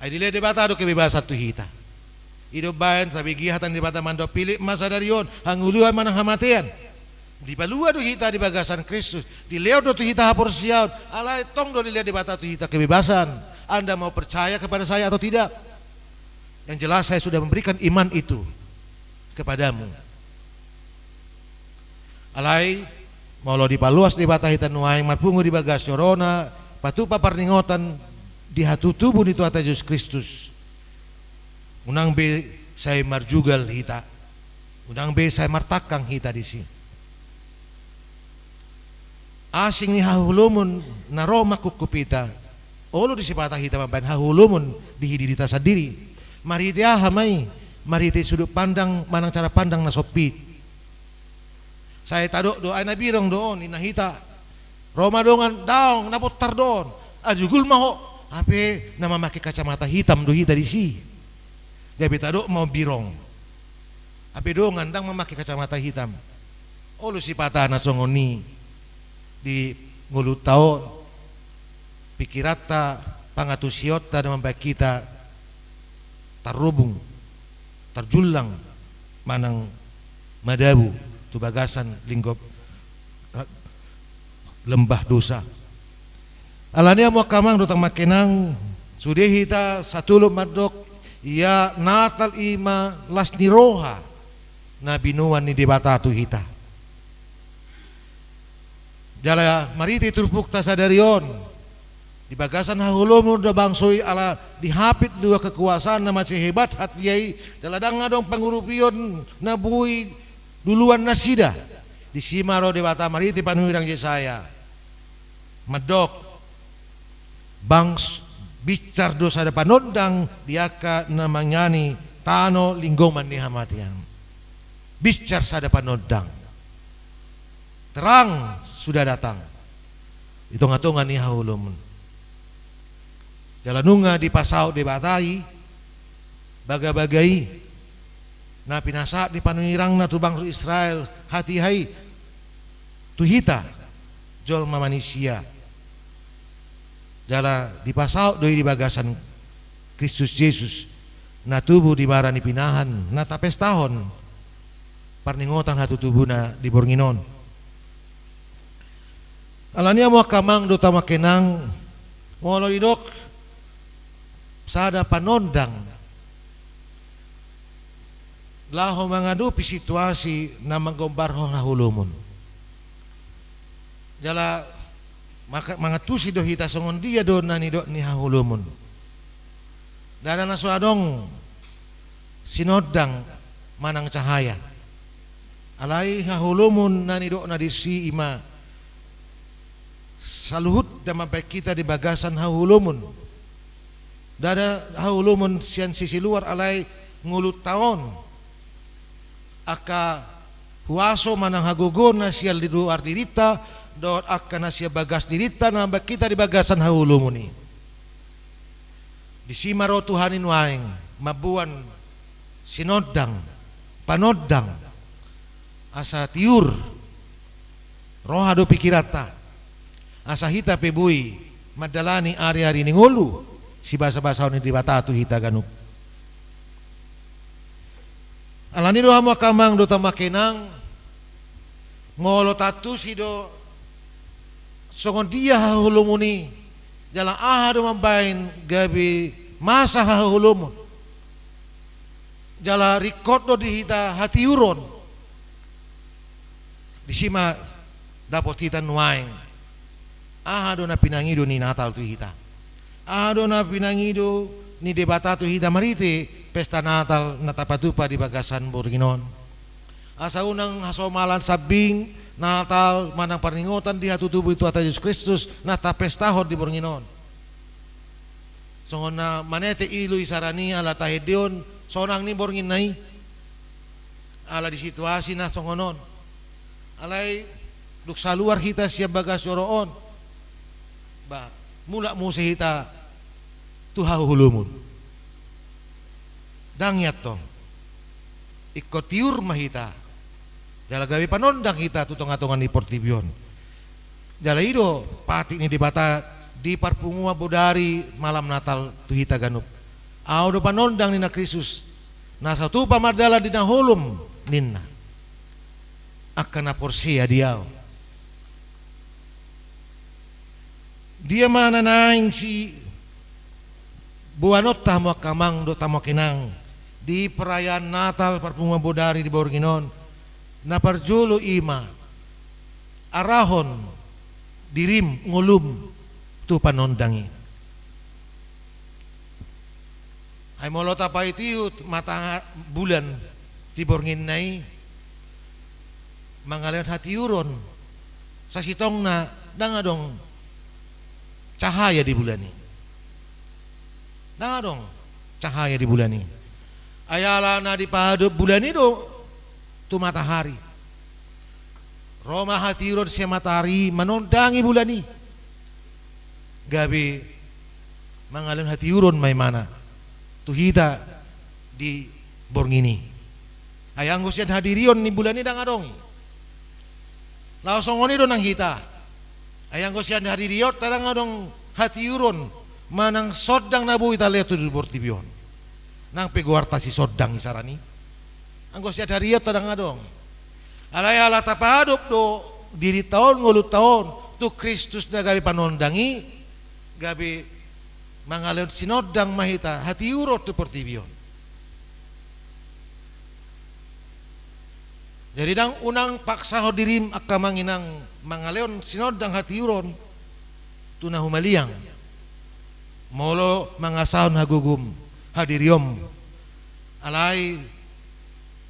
Ai dilehon Debata do kebebasan tu hita. I do umbahen tabege hata ni Debata mandok, pillit ma sadari on hangoluan manang hamatean. Dipalua do hita di bagasan Kristus. Dilehon do tu hita haporseaon. Alai tong do dilehon Debata tu hita kebebasan. Anda mau percaya kepada saya atau tidak? Yang jelas saya sudah memberikan iman itu kepadamu. Alai molo dipaloas Debata hita nuaeng marpungu di bagas joro-Na, patupa parningotan di hatutubu ni Tuhanta Jesus Kristus, unang be sai marjugal hita, unang be sai martangkang hita disi. Asing ni haholomon na ro mangkupkup hita, olo do sipata hita mambahen haholomon di dirita sandiri. Marhite aha ma i? Marhite sudut pandang manang cara pandang na sompit. Sai tadok do, ai na birong do on, ninna hita. Ro ma dongan, daong, na bontar do on. Ai jugul ma ho. Hape na mamake kacamata hitam do hita disi. Gabe tadok ma on birong. Hape dongan ndang mamake kacamata hitam. Olo sipata na songon i di ngolunta on, pikiranta, pangatusionta na mambahen hita tarrobung, tarjullang manang madabu tu bagasan linggo lembah dosa. Alani i, hamu angka amang dohot amang inang, sude hita satolop mandok, ia Natal i ma las ni roha na binoan ni Debata tu hita. Jala marhite turpukta sadari on, di bagasan haholomon do bangso i ala dihapit dua kekuasaan na mansai hebat hatiha i, jala ndang adong pangurupion na boi duluan nasida. Disi ma ro Debata marhite panurirang Jesaya. Mandok, bangs-, binsar do sada panondang di angka na mangiani tano linggoman ni hamatean. Binsar sada panondang. Terang sudah datang di tonga-tonga ni haholomon. Jala nunga dipasaut Debata i, bagabaga i, na pinasahat ni panurirangna tu bangso Israel, hatiha i, tu hita, jolma manisia. Jala dipasaut do i di bagasan Kristus Jesus, na tubu di bara ni pinahan, na tapestahon parningotan hatutubuna di borngin on. Alani i, hamu angka amang dohot amang inang, molo didok sada panondang laho mangadopi situasi na manggombarhon haholomon. Jala maka-, mangantusi do hita songon dia do na nidok ni haholomon. Ndada na so adong sinondang manang cahaya. Alai haholomon na nidokna disi i ma saluhut na mambahen hita di bagasan haholomon. Ndada haholomon sian sisi luar, alai ngolunta on. Angka huaso manang hagogoon na sian di luar dirinta, dohot angka na sian bagas dirinta na mambahen hita di bagasan haholomon i. Disi ma ro Tuhan i nuaeng, mamboan sinondang, panondang, asa tiur roha dohot pikiranta, asa hita pe boi mandalani ari-ari ni ngolu, sibasa-basaon ni Debata tu hita ganup. Alani do hamu angka amang dohot hamu angka inang, molo taantusi do songon dia haholomon i, jala aha do mambahen gabe masa haholomon, jala ringkot do di hita hatiuron. Disi ma dapot hita nuaeng aha do na pinangido ni Natal tu hita. Aha do na pinangido ni Debata tu hita marhite pesta Natal na tapatupa di bagasan borngin on. Asa unang hasomalan sambing Natal manang parningotan di hatutubu ni Tuhanta Jesus Kristus na tapestahon di borngin on. Songon na manete ilu isarani ala tahendeon sonang ni bornginna i. Ala di situasi na songon on. Alai dung saluar hita sian bagas joro on, ba, mulak muse hita tu haholomon. Ndang i antong. Ingkon tiur ma hita. Jala gabe panondang hita tu tonga-tonga ni portibi on. Jala i do patik ni Debata di parpunguan bodari malam Natal tu hita ganup. Ahu do panondang ninna Kristus, na so tupa mardalan di na holom ninna angka na porsea di ahu. Dia ma na naeng siboanonta hamu angka amang dohot hamu angka inang di perayaan Natal parpunguan bodari di borngin on? Na parjolo i ma arahon dirim ngolum tu panondang i. Ai molo tapaihut mata bulan di bornginna i mangalehon hatiuron, sasintongna ndang adong cahaya di bulan i. Ndang adong cahaya di bulan i. Ai ala na dipaadop bulan i do tu matahari. Ro ma hatiuron sian matahari manondangi bulan i. Gabe mangalehon hatiuron ma imana tu hita di borngin i. Ai anggo sian hadirion ni bulan i ndang adong i. Laos songon i do nang hita. Ai anggo sian hadirionta ndang adong hatiuron manang sondang na boi talehon tu portibi on, nang pe goarta sisondang isarani, anggo sian hadirionta ndang adong. Alai ala tapaadop do dirinta on, ngolunta on tu Kristus na gabe panondang i, gabe mangalehon sinondang ma hita hatiuron tu portibi on. Jadi ndang unang paksahon dirim angka amang inang mangalehon sinondang hatiuron tu na humaliang. Molo mangasahon hagogom hadirionmu, alai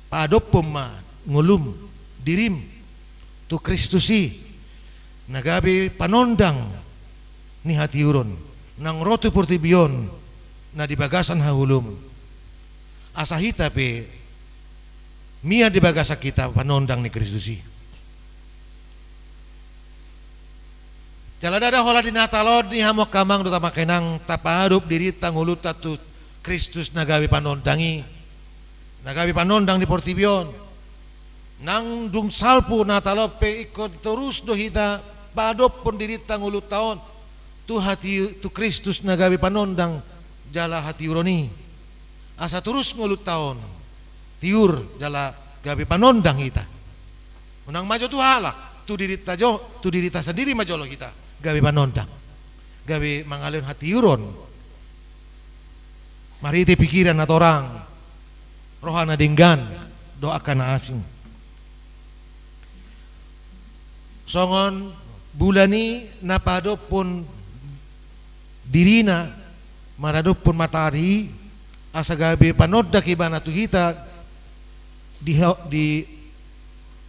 paadophon ma ngolum, dirim tu Kristus i na gabe panondang ni hatiuron naung ro tu portibi on na di bagasan haholomon. Asa hita pe mian di bagasan hita panondang ni Kristus i. Jala ndada holan di Natal on, di hamu angka amang dohot hamu angka inang, tapaadop dirinta ngolunta tu Kristus na gabe panondang i, na gabe panondang di portibi on. Nang dung salpu Natal on pe ingkon torus do hita paadophon dirinta ngolunta on tu hati, tu Kristus na gabe panondang jala hatiuron i. Asa torus ngolunta on tiur jala gabe panondang hita. Unang ma jo tu halak, tu dirinta jo, tu dirinta sandiri ma jolo hita gabe panondang, gabe mangalehon hatiuron. Marhite pikiran na torang, roha na denggan dohot angka na asing. Songon bulan i na paadophon dirina maradophon matahari i, asa gabe panondang ibana tu hita di ho-, di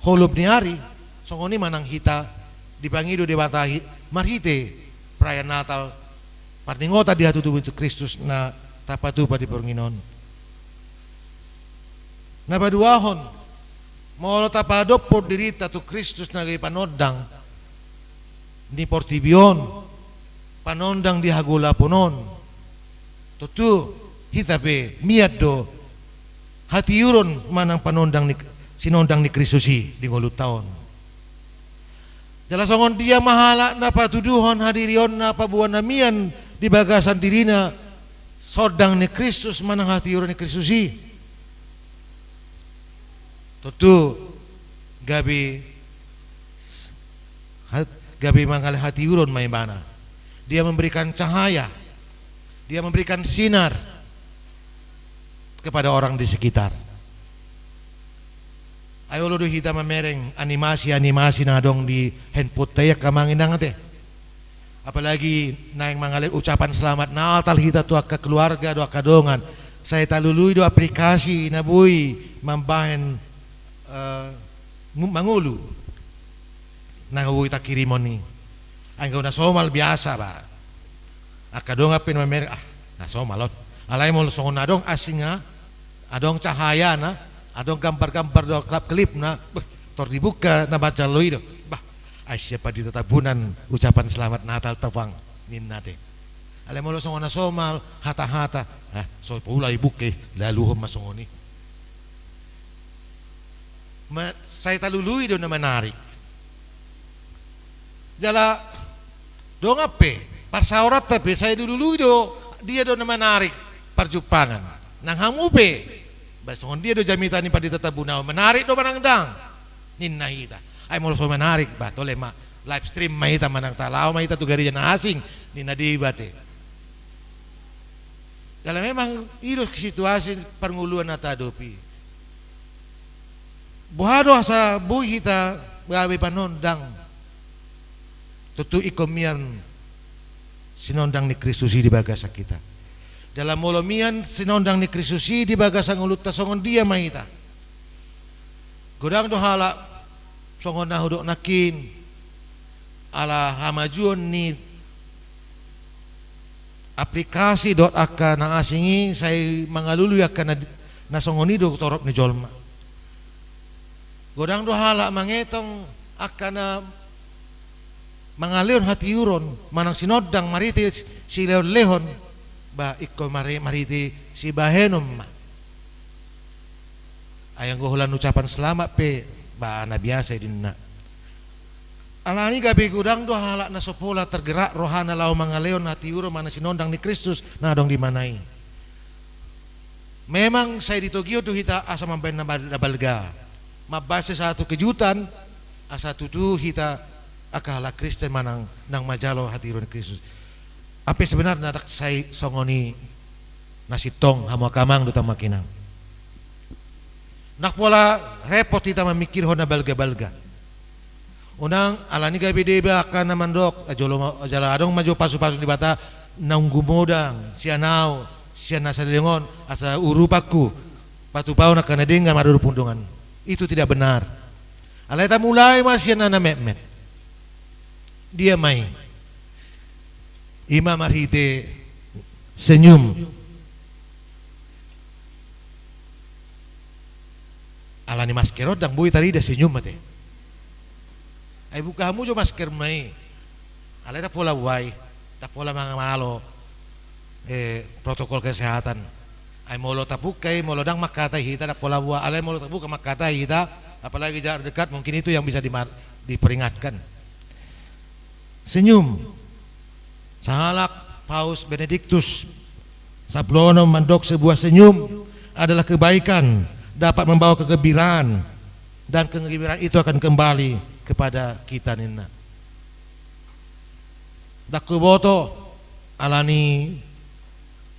holom ni ari, songon i ma nang hita dipangido Debata hi-, marhite perayaan Natal, parningotan di hatutubu ni Kristus na tapatupa di borngin on. Na paduahon, molo tapaadophon dirinta tu Kristus na gabe panondang ni portibi on, panondang di hagolapon on, tontu hita pe mian do hatiuron manang panondang ni, sinondang ni Kristus i di ngolunta on. Jala songon dia ma halak na patuduhon hadirionna paboa na mian di bagasan dirina sinondang ni Kristus manang hatiuron ni Kristus i. Tontu gabe, gabe mangale hatiuron ma ibana. Dia memberikan cahaya, dia memberikan sinar kepada orang di sekitar. Ai olo do hita mamereng animasi-animasi na adong di handphoneta i, angka amang inang ate. Apalagi naeng mangale ucapan selamat Natal hita tu angka keluarga dohot angka dongan, sai talului do aplikasi na boi mambahen, eh, ngu-, mangolu na boi tangkirimon i. Anggo na somal biasa ba, angka dongan pe na mamereng, ah, na somal on. Alai molo songon na adong asingna, adong cahayana, adong gambar-gambar dohot klip-klipna, beh, tor dibuka na manjalo i do. Bah, ai sian Pandita Tambunan ucapan selamat Natal, Tulang, ninna ate. Alai molo songon na somal hata-hata, ah, so pola ibuka i, laluhon ma songon i. Ma, sai talului do na menarik. Jala dongan pe, parsaoranta pe, sai dilului do dia do na menarik parjumpangan. Nang hamu pe, ba songon dia do jamita ni Pandita Tambunan on, menarik do manang ndang, ninna hita. Ai molo so menarik, ba tole ma, live stream ma hita manang talaho ma hita tu gareja na asing, ninna deba ate. Jala memang i do situasi parngoluan na tahadopi. Boha do asa boi hita gabe panondang? Tontu ingkon mian sinondang ni Kristus i di bagasan hita. Jala molo mian sinondang ni Kristus i di bagasan ngolunta, songon dia ma hita? Godang do halak, songon na hudok nangkin, ala hamajuon ni aplikasi dohot angka na asing i, sai mangalului angka na, na songon i do torop ni jolma. Godang do halak mangetong angka na mangalehon hatiuron manang sinondang marhite silehon-lehon, ba ingkon mari-, marhite sibahenon ma. Ai anggo holan ucapan selamat pe, ba na biasa i ninna. Alani gabe godang do halak na so pola tergerak rohana laho mangalehon hatiuron manang sinondang ni Kristus na adong di ibana i. Memang sai ditogihon do hita asa mambahen na bal-, na balga, mambahen satu kejutan, asa tutu hita angka halak Kristen manang na manjalo hatiuron ni Kristus. Hape sebenarna ndang sai songon i na sintong, hamu angka amang dohot hamu angka inang. Ndang pola repot hita mamingkirhon na balga-balga. Unang, alani gabe deba angka na mandok, jolo ma-, jala adong ma jo pasu-pasu ni Debata, naung gumodang sian ahu, sian na saleleng on, asa urupanku patupahon angka na denggan marhite dongan. Itu tidak benar. Alai tamulai ma sian na metmet. Dia ma i? I ma marhite senyum. Alani masker on ndang boi tarida senyum ate. Ai buka hamu jo maskermuna i. Alai ndang pola buai, ndang pola mangamalo, eh, protokol kesehatan. Ai molo tabuka i, molo ndang mangkatai hita, ndang pola buai. Alai molo tabuka mangkatai hita, apalagi jarak dekat, mungkin itu yang bisa dima-, diperingatkan. Senyum. Sahalak Paus Benediktus sampulu onom mandok, sebuah senyum adalah kebaikan, dapat membawa kegembiraan, dan kegembiraan itu akan kembali kepada kita, ninna. Ndang huboto, alani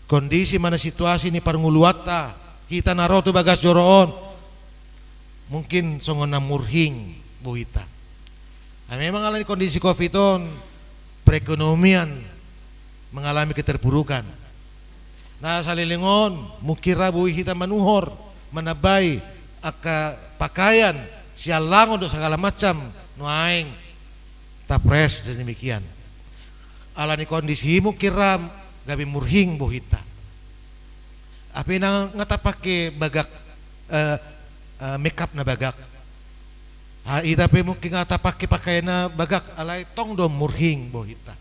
kondisi manang situasi ni parngoluanta, hita na ro tu bagas joro on, mungkin songon na murhing bohinta. Ai memang alani kondisi covid on, perekonomian mengalami keterpurukan. Na saleleng on, mungkin ra boi hita manuhor, manambai angka pakaian, siallangon dohot sagala macam, nuaeng tapres sedemikian. Alani kondisi i mungkin ra gabe murhing bohinta. Hape ndang tapangke bagak, eh, eh, makeup na bagak. Ha, hita pe mungkin ndang tapangke pakaian na bagak, alai tong do murhing bohinta.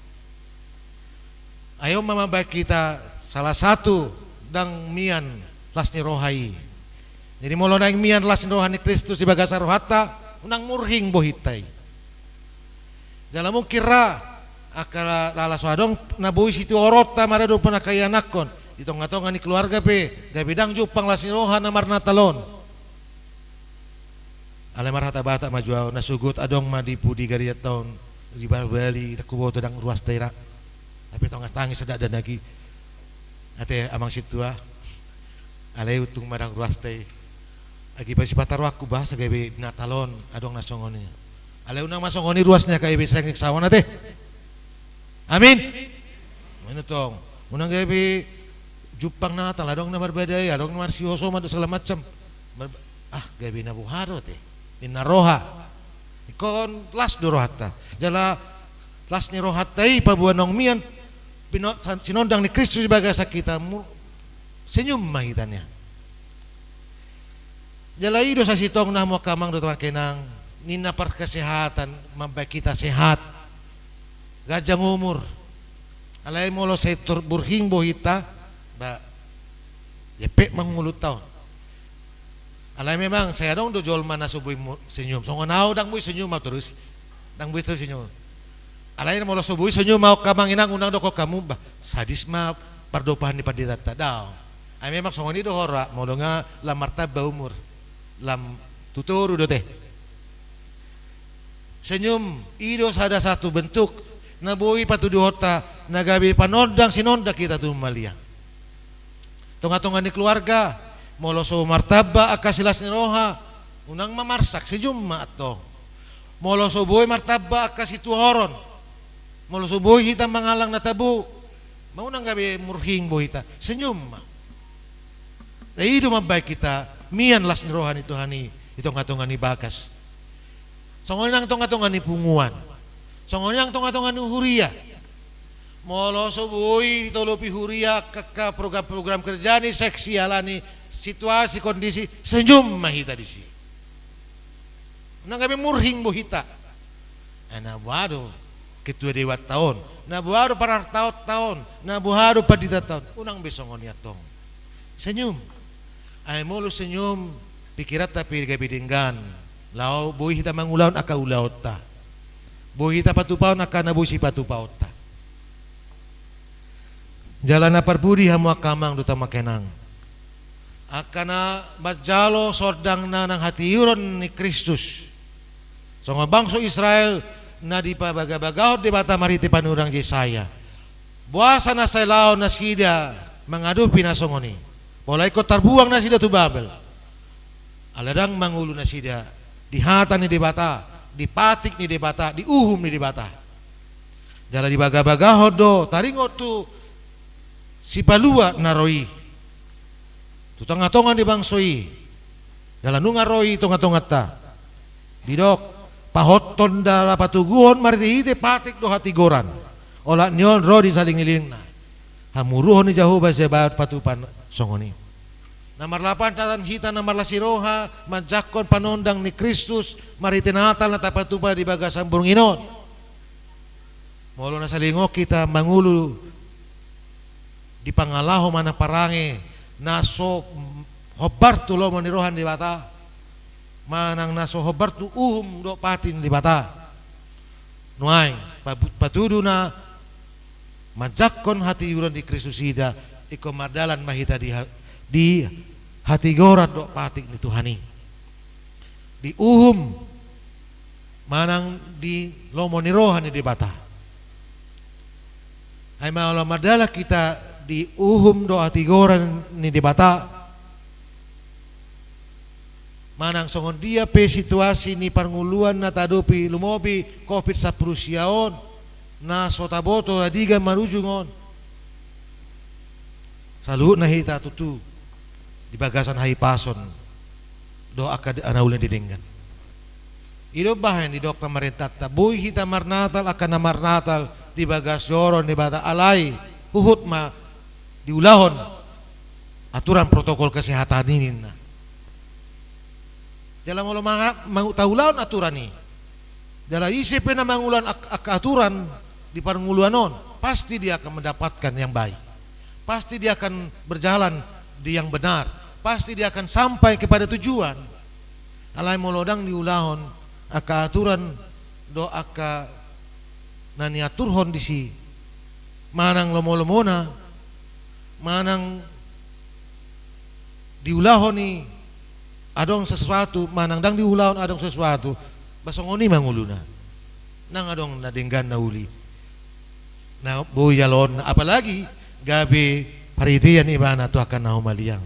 Ai on ma mambahen hita salah satu ndang mian las ni roha i. Jadi molo naeng mian las ni roha ni Kristus di bagasan rohanta, unang murhing bohinta i. Jala mungkin ra angka lala so adong na boi sitihoronta maradophon angka ianakhon. Di tonga-tonga ni keluarga pe gabe ndang jumpang las ni roha na marnatal on. Alai marhata Batak ma jo au, na sogot adong ma di pudi garianta on, di bali-bali, ndang huboto ndang ruasta i ra. Hape tonga tangis dakdanak i. Ate amang sintua, alai untung ma ndang ruasta i. Agi ba sipata rohangku bahasa gabe Natal on adong na songon i. Alai unang ma songon i ruas ni H K B B srengeng sawan ate. Amin. Amin tong. Unang gabe jumpang Natal, adong na marbadai, adong na marsihosoman do segala macam. Mar-, ah, gabe na boha do ate. Ninna roha. Ingkon las do rohanta. Jala las ni rohanta i paboa naung mian pino-, san-, sinondang ni Kristus di bagasan hita mu-, senyum ma hita nian. Jala i do sasintongna hamu angka amang dohot amang inang, ninna parkesehatan mambahen hita sehat, ganjang umur. Alai molo sai tor-, murhing bohita, ba, jempek ma ngolunta on. Alai memang sai adong do jolma na so boi mu-, senyum. Songon au ndang boi senyum au torus. Ndang boi torus senyum. Alai molo so boi senyum au angka amang inang, unang dokkon hamu, bah, sadis ma pardopahan ni panditanta, daong. Ai memang songon i do hora, molo nga lam martamba umur, lam tu toru do ate. Senyum i do sada satu bentuk na boi patuduhonta na gabe panondang sinondang hita tu maliang. Tonga-tonga ni keluarga, molo so martamba angka silas ni roha, unang ma marsak, senyum ma antong. Molo so boi martamba angka situhoron, molo so boi hita mangallang na tabo, ma unang gabe murhing bohita, senyum ma. Na i do mambahen hita mian las ni roha ni Tuhan i di tonga-tonga ni bagas. Songon i nang tonga-tonga ni punguan. Songon i nang tonga-tonga ni huria. Molo so boi ditolopi huria angka program-program kerja ni seksi ala ni situasi kondisi, senyum ma hita disi. Unang gabe murhing bohita. Ai na boha do ketua dewanta on, na boha do parartaonta on, na boha do panditanta on, unang be songon i antong. Senyum. Ai molo senyum, pikiranta pe gabe denggan, laho boi hita mangulahon angka ulaonta. Boi hita patupahon angka na boi sipatupaonta. Jala na parpudi hamu angka amang dohot amang inang, angka na manjalo sondangna nang hatiuron ni Kristus, songon bangso Israel na dipabagabagahon Debata marhite panurirang Jesaya. Boasa na sai laho nasida mangadopi na songon i? Pola ingkon tarbuang nasida tu Babel. Ala ndang mangolu nasida di hata ni Debata, di patik ni Debata, di uhum ni Debata. Jala dibagabagahon do taringot tu Sipalua na ro i tu tonga-tonga ni bangso i. Jala nunga ro i tonga-tonganta. Didok, pahothon jala patoguhon marhite-hite patik dohot hatigoran. Olat ni on ro di salelenglelengna. Hamuruon ni Jahowa Zebaot patupa songon i. Na marlapahan hita na marlas ni roha manjangkon panondang ni Kristus marhite Natal na tapatupa di bagasan borngin on. Molo na saleleng on hita mangolu di pangalaho manang parange na so hombar tu lomo ni roha ni Debata, manang na so hombar tu uhum dohot patik ni Debata. Nuaeng, pabu-, patudu na manjangkon hatiuron di Kristus hita, ingkon mardalan ma hita di ha-, di hatigoran dohot patik ni Tuhan i. Di uhum manang di lomo ni roha ni Debata. Ai molo mardalan hita di uhum dohot hatigoran ni Debata, manang songon dia pe situasi ni parngoluan na taadopi lumobi covid sampulu sia on, na so taboto adigan marujung on. Saluhutna hita tutu di bagasan hahipason dohot angka na uli na denggan. I do umbahen didok pamarentanta, boi hita marnatal angka na marnatal di bagas joro ni Debata, alai huhut ma diulahon aturan protokol kesehatan i ninna. Jala molo ma-, ma-, taulahon aturan i, jala ise pe na mangulahon ak-, ak-, aturan di parngoluan on, pasti dia akan mendapatkan yang baik. Pasti dia akan berjalan di yang benar. Pasti dia akan sampai kepada tujuan. Alai molo ndang diulahon angka aturan dohot angka na niaturhon disi, manang lomo-lomona, manang diulahon i adong sesuatu, manang ndang diulahon adong sesuatu, ba songon i ma ngoluna. Ndang adong na denggan na uli na boi jaloonna, apalagi gabe parhitean ibana tu angka na humaliang.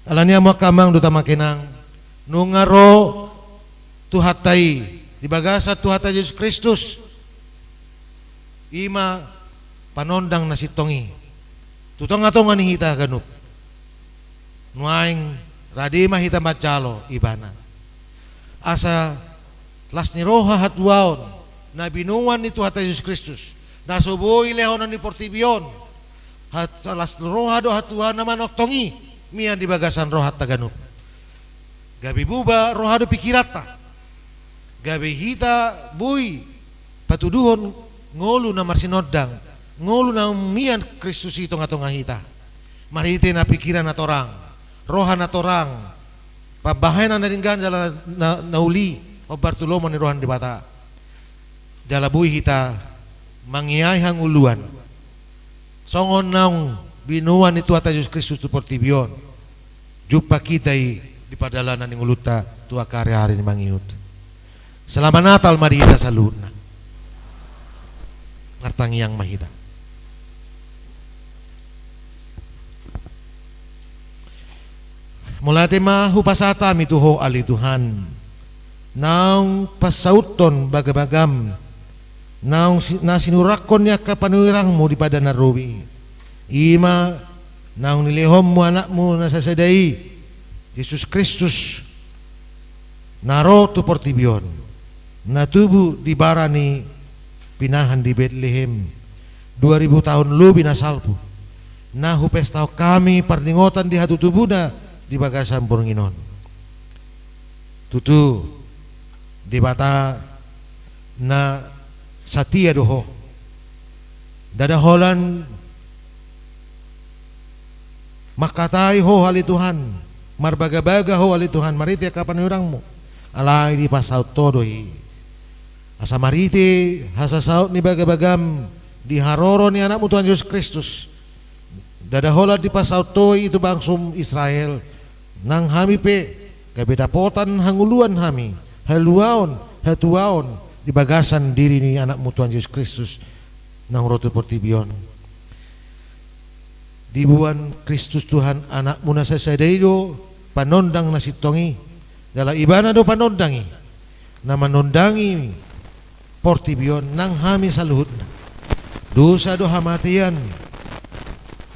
Alani i, hamu angka amang dohot amang inang, nunga ro Tuhanta i, di bagasan Tuhanta Jesus Kristus, i ma panondang na sintong i tu tongatonga ni hita ganup. Nuaeng rade ma hita manjalo ibana, asa las ni roha hatuaon na binoan ni Tuhanta Jesus Kristus, na so boi lehonon ni portibi on, hat-, las roha do hatuaon na manongtong i mian di bagasan rohanta ganup. Gabe buba roha dohot pikiranta, gabe hita boi patuduhon ngolu na marsinondang, ngolu na mian Kristus i tongatonga hita, marhite na pikiran na torang, roha na torang, pambahenan na denggan jala na, na uli, hombar tu lomo ni roha ni Debata. Jala boi hita mangiai hangoluan songon naung binoan ni Tuhanta Jesus Kristus tu portibi on, jumpang hita i di pardalanan ni ngolunta tu angka ariari na mangihut. Selamat Natal ma di hita saluhutna. Martangiang ma hita. Mauliate ma hupasahat hami tu Ho ale Tuhan, naung pansauthon bagabagam, naung si-, na sinurakhon ni angka panurirangmu di padan na robi, i ma naung nilehonmu Anakmu na sasada i, Jesus Kristus, na ro tu portibi on, na tubu di bara ni pinahan di Betlehem, dua ribu taon lobi na salpu, na hupestahon hami parningotan di hatutubuna di bagasan borngin on. Tutu, Debata na satia do Ho. Ndada holan mangkatai Ho ale Tuhan, marbagabaga Ho ale Tuhan, marhite angka panurirangmu, alai dipasaut Ho do i. Asa marhite hasasaut ni bagabagam di haroro ni Anakmu Tuhan Jesus Kristus, ndada holan dipasaut Ho i tu bangso Israel, nang hami pe gabe dapotan hangoluan hami, haluaon, hatuaon di bagasan diri ni Anakmu Tuhan Jesus Kristus naung ro tu portibi on. Diboan Kristus Tuhan Anakmu na sasada i do panondang na sintong i, jala Ibana do panondang i, na manondangi portibi on nang hami saluhutna. Dosa do hamatean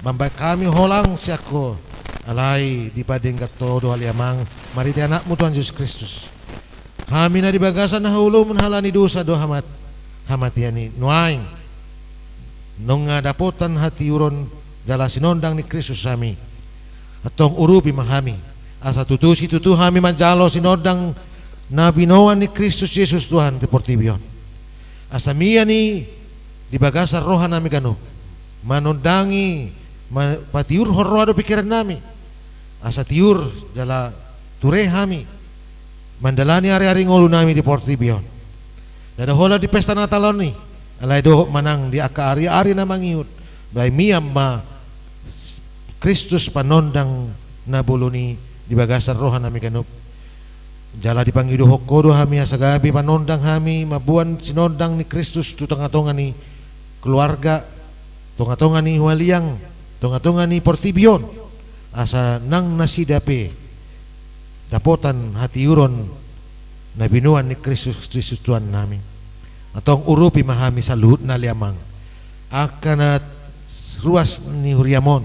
mambahen hami holang sian Ho, alai dipadenggan Ho do ale Amang, marhite Anakmu Tuhan Jesus Kristus. Hami na di bagasan haholomon halani dosa do hamat-, hamatean i, nuaeng nunga dapotan hatiuron jala sinondang ni Kristus hami. Antong urupi ma hami, asa tutu situtu hami manjalo sinondang na binoan ni Kristus Jesus Tuhan tu portibi on. Asa mian i di bagasan roha nami ganup, manondangi, ma-, patiurhon roha dohot pikiran nami, asa tiur jala ture hami mandalani ariari ngolu nami di portibi on. Ndada holan di pesta Natal on i, alai dohot manang di angka ariari na mangihut, alai mian ma Kristus panondang na bolon i di bagasan roha nami ganup. Jala dipangidohon Ho do hami asa gabe panondang hami mamboan sinondang ni Kristus tu tongatonga ni keluarga, tongatonga ni humaliang, tongatonga ni portibi on, asa nang nasida pe dapotan hatiuron na binoan ni Kristus, Kristus Tuhan nami. Antong urupi ma hami saluhutna ale Amang, angka na ruas ni huriam on,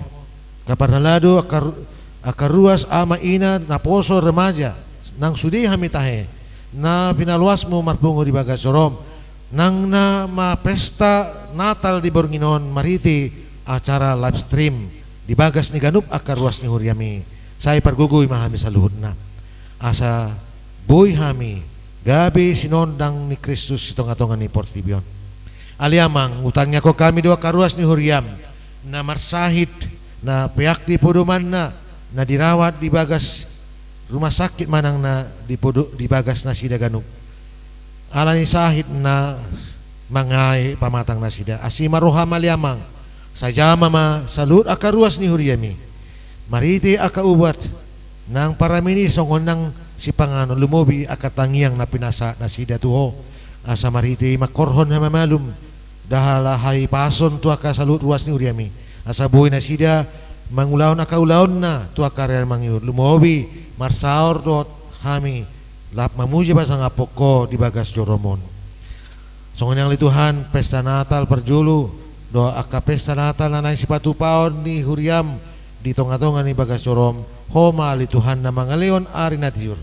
angka parhalado, angka ru-, angka ruas ama ina, naposo, remaja, nang sude hami tahe, na pinaloasmu marpungu di bagas joro-M, nang na mapesta Natal di borngin on marhite acara live stream di bagas ni ganup angka ruas ni huriam i. Sai pargogoi ma hami saluhutna, asa boi hami gabe sinondang ni Kristus di tongatonga ni portibi on. Ale Amang, hutangiangkon hami do angka ruas ni huriam na marsahit, na peak di podomanna, na dirawat di bagas rumah sakit manang na di podo-, di bagas nasida ganup ala ni sahit na mangae pamatang nasida. Asi ma roham ale Amang, Sai jamma ma saluhut angka ruas ni huriami, marhite angka ubat nang paramion i songon nang sipanganon, lumobi angka tangiang na pinasahat nasida tu Ho, asa marhite i mangkorhon hamamalum, jala hahipason tu angka saluhut ruas ni huriami, asa boi nasida mangulahon angka ulaonna tu angka ari na mangihut, lumobi marsaor dohot hami, laho mamuji pasangaphon Ho di bagas joroM on. Songon i nang ale Tuhan, pesta Natal parjolo dohot angka pesta Natal na naeng sipatupaon ni huriaM di tongatonga ni bagas joroM, Ho ma ale Tuhan na mangalehon ari na tiur.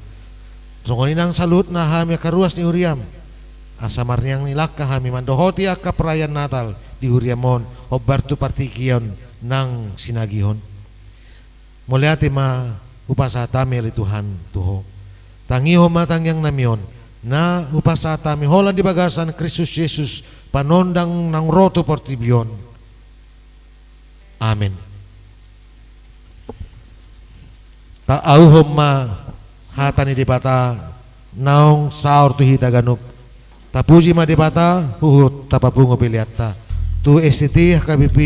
Songon i nang saluhutna hami angka ruas ni huriaM, asa marninang ni langka hami mandohoti angka perayaan Natal di huriaM on, hombar tu partingkian nang sinangihon. Mauliate ma hupasahat hami ale Tuhan tu Ho. Tangihon ma tangiangnami on, na hupasahat hami holan di bagasan Kristus Jesus, Panondang naung ro tu portibi on. Amen. Taauhon ma hata ni Debata naung saor tu hita ganup. Tapuji ma Debata, huhut tapapungu peleanta. Tu S T T, H K B P,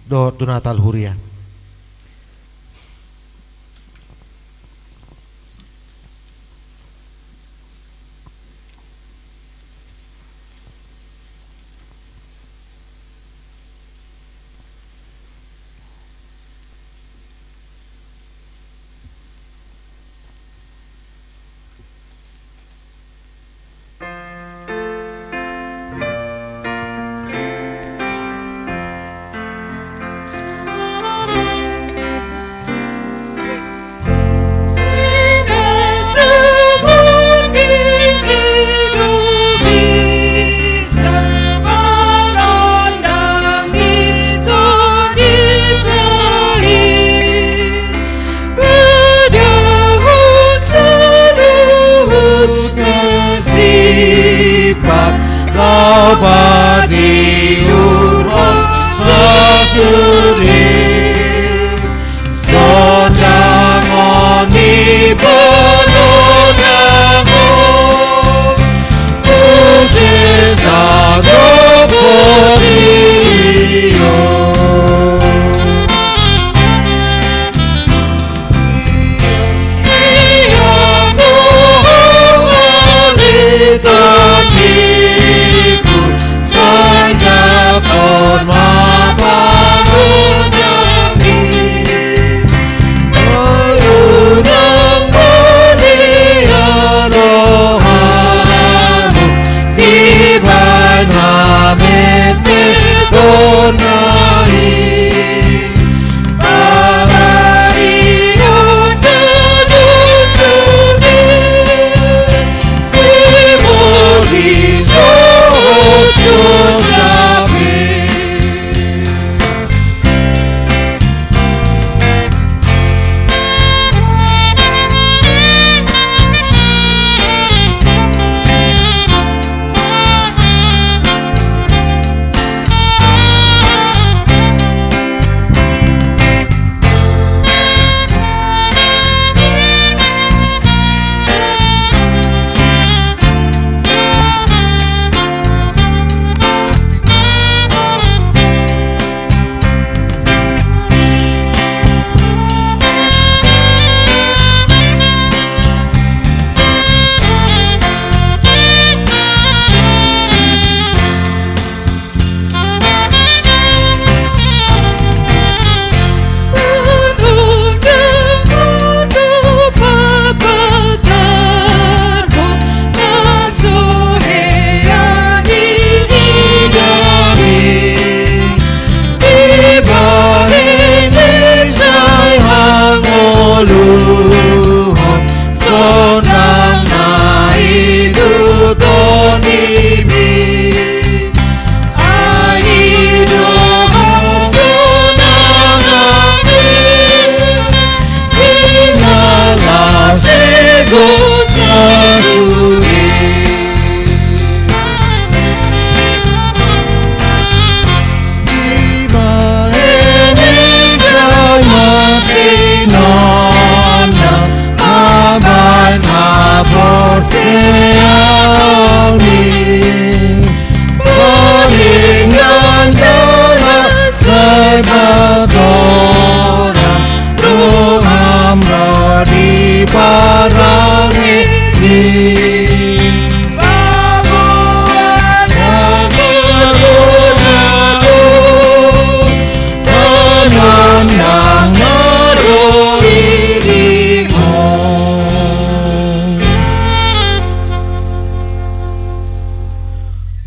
dohot tu Natal Huria.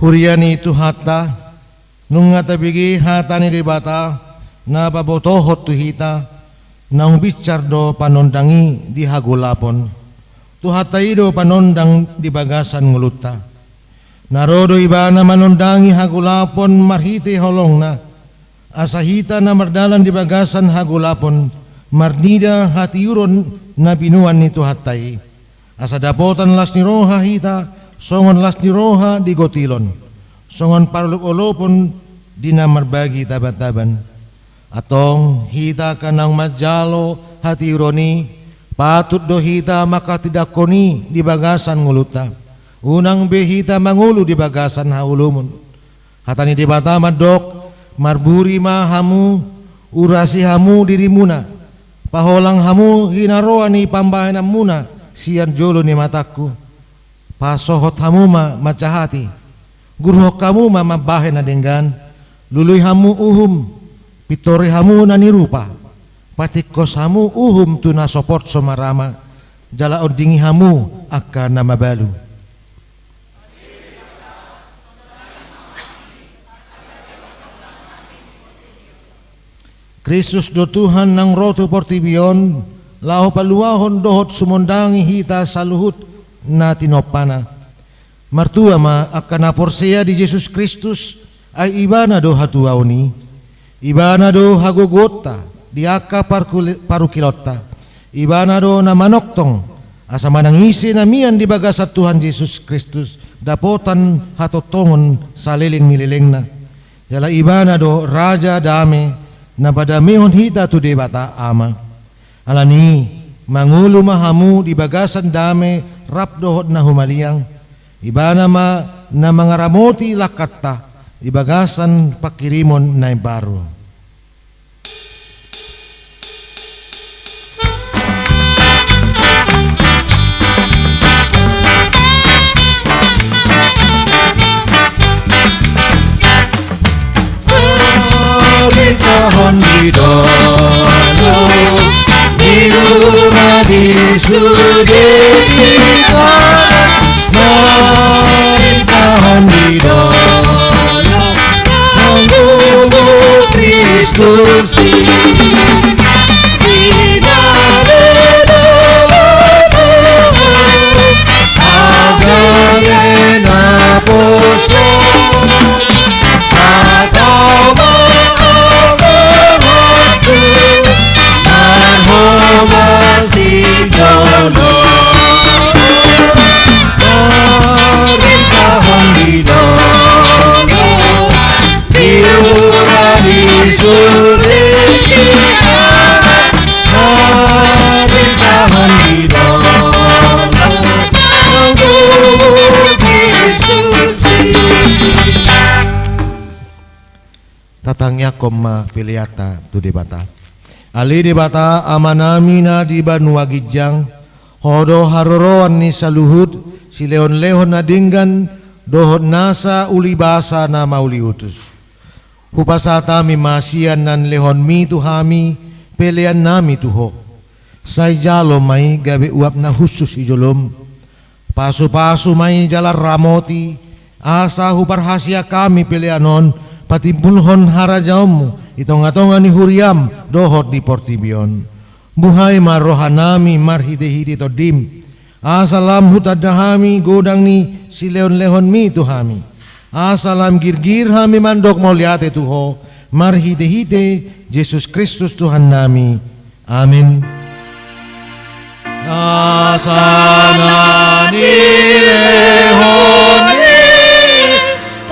Huria ni Tuhanta, nunga tabege hata ni Debata, na pabotohon tu hita, naung binsar do panondang i di hagolapon. Tuhanta i do panondang di bagasan ngolunta. Na ro do Ibana manondangi hagolapon marhite holongna, asa hita na mardalan di bagasan hagolapon, marnida hatiuron na binoan ni Tuhanta i. Asa dapotan las ni roha hita, songon las ni roha di gotilon, songon parolopolopon di na marbagi tabantaban. Antong hita angka naung manjalo hatiuron i, patut do hita manghatindanghon i di bagasan ngolunta. Unang be hita mangolu di bagasan haholomon. Hata ni Debata mandok, marburi ma hamu, urasi hamu dirimuna, paholang hamu hinaroan ni pambahenanmuna sian jolo ni matangku. Pasohot hamu ma manjahati, guruhon hamu ma mambahen na denggan, lului hamu uhum, pintori hamu na nirupa, patingkos hamu uhum tu na so potso marama, jala ondingi hamu angka na mabalu. Kristus do Tuhan naung ro tu portibi on, laho paluahon dohot sumondangi hita saluhut na tinompana. Martua ma angka na porsea di Jesus Kristus, ai Ibana do hatuaon i. Ibana do hagogoonta di angka parkule-, parungkilonta. Ibana do na manongtong, asa manang ise na mian di bagasan Tuhan Jesus Kristus, dapotan hatongtongon saleleng ni lelengna. Jala Ibana do Raja Dame, na padamehon hita tu Debata Ama. Alani i, mangolu ma hamu di bagasan dame rap dohot na humaliang. Ibana ma na mangaramoti langkanta di bagasan panghirimon na imbaru. Marhitehon di dolok, di rumah, di sude hita. Marhitehon di dolok, manggohi Kristus i. Di na dolok, agame na poso, hata ma amang, marhobas di jolo. Marhitehon di dolok, di rumah, di sude hita. Marhitehon di dolok, manggohi Kristus i. Tatangiangkon ma peleanta tu Debata. Ale Debata, Amanami na di banua ginjang, Ho do haroroan ni saluhut silehonlehon na denggan dohot nasa ulibasa na mauliutus. Hupasahat hami ma sian na nilehonmi tu hami peleannami tu Ho. Sai jalo ma i gabe uap na hushus di jolom. Pasupasu ma i jala ramoti, asa huparhaseang hami pelean on patimbulhon harajaonmu di tongatonga ni huriam dohot di portibi on. Buhai ma rohanami marhitehite Tondim, asa lam hutanda hami godang ni silehonlehonmi tu hami, asa lam girgir hami mandok mauliate tu Ho, marhitehite Jesus Kristus Tuhannami. Amen. Nasa na nilehon ni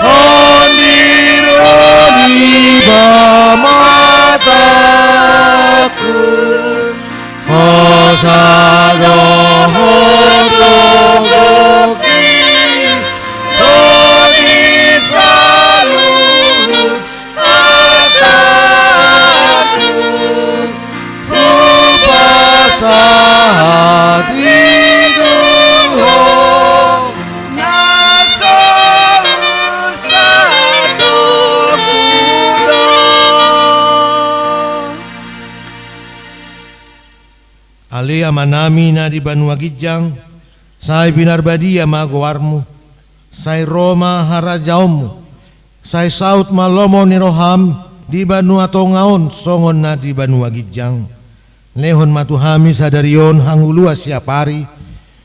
Tondim on di pamatangku, hosa do Ho tu gokhon i, di saluhut hatangku, hupasahat i tu Ho, na so husandok hudok. Ale Amanami na di banua ginjang, sai pinarbadia ma goarmu. Sai ro ma harajaonmu. Sai saut ma lomo ni roham di banua tonga on songon na di banua ginjang. Lehon ma tu hami sadari on hangoluan siapari.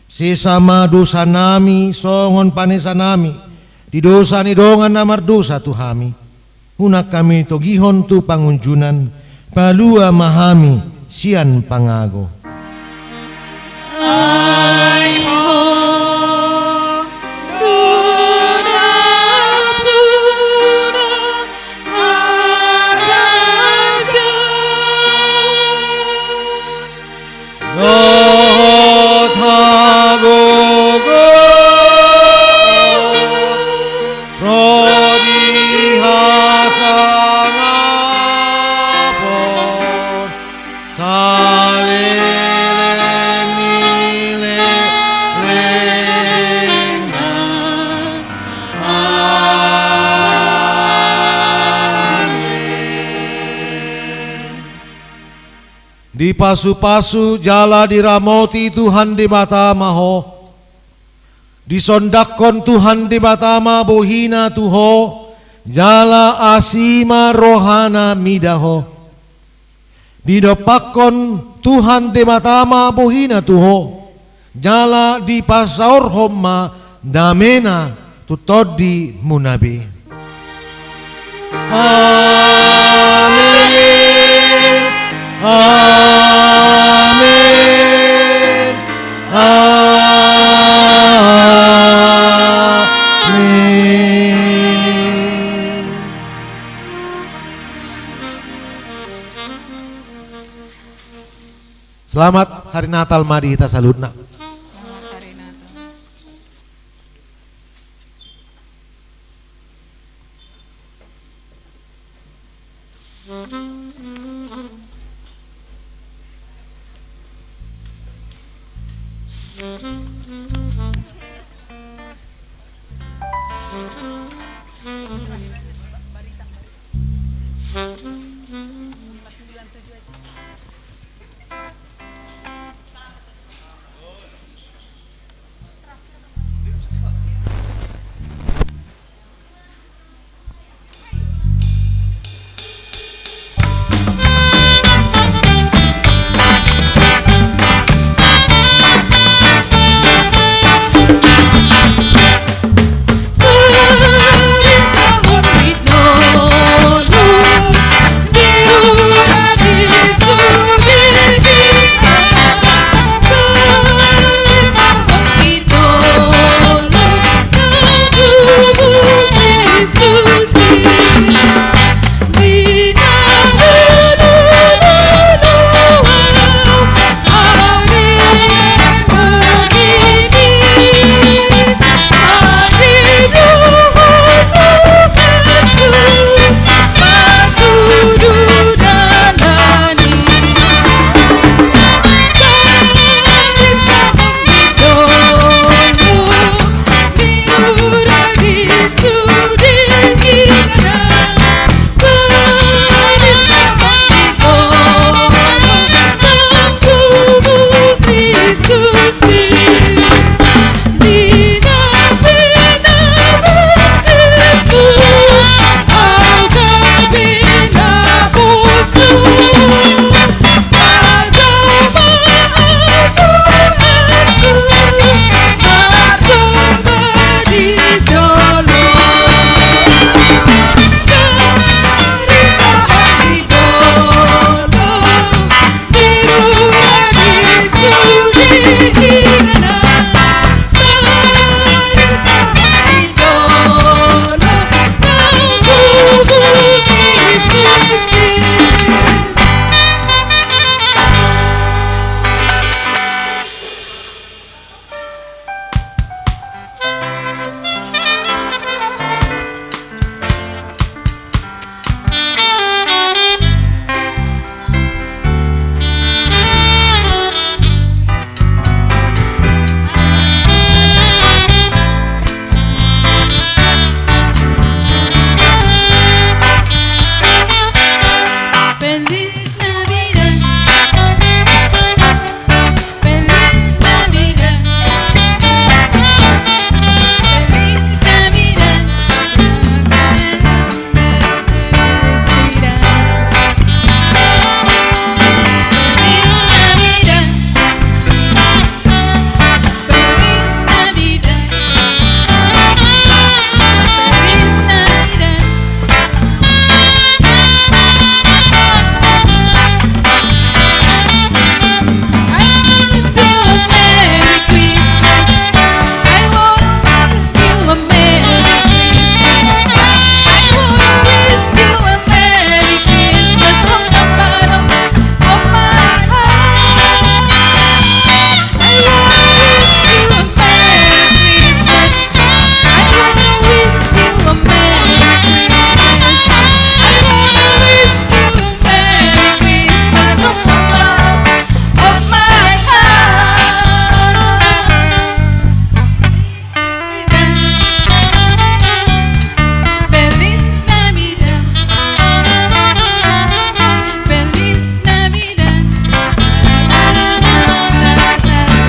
Sesa ma dosanami songon panesanami di dosa ni dongan na mardosa tu hami. Unang hami togihon tu pangunjunan, palua ma hami sian pangago. Ai ho, tu nampuna harajaon. Dohot hagogoon ro di hasangapon saleleng ni lelengna. Amen. Dipasupasu jala diramoti Tuhan Debata ma ho. Disondangkon Tuhan Debata ma bohina tu ho, jala asi ma rohana mida ho. Didompakkon Tuhan Debata ma bohina tu ho, jala dipasaorhon ma damena tu tondimuna be. Amen. Amen. Amen. Selamat Hari Natal ma di hita saluhutna. Selamat Hari Natal.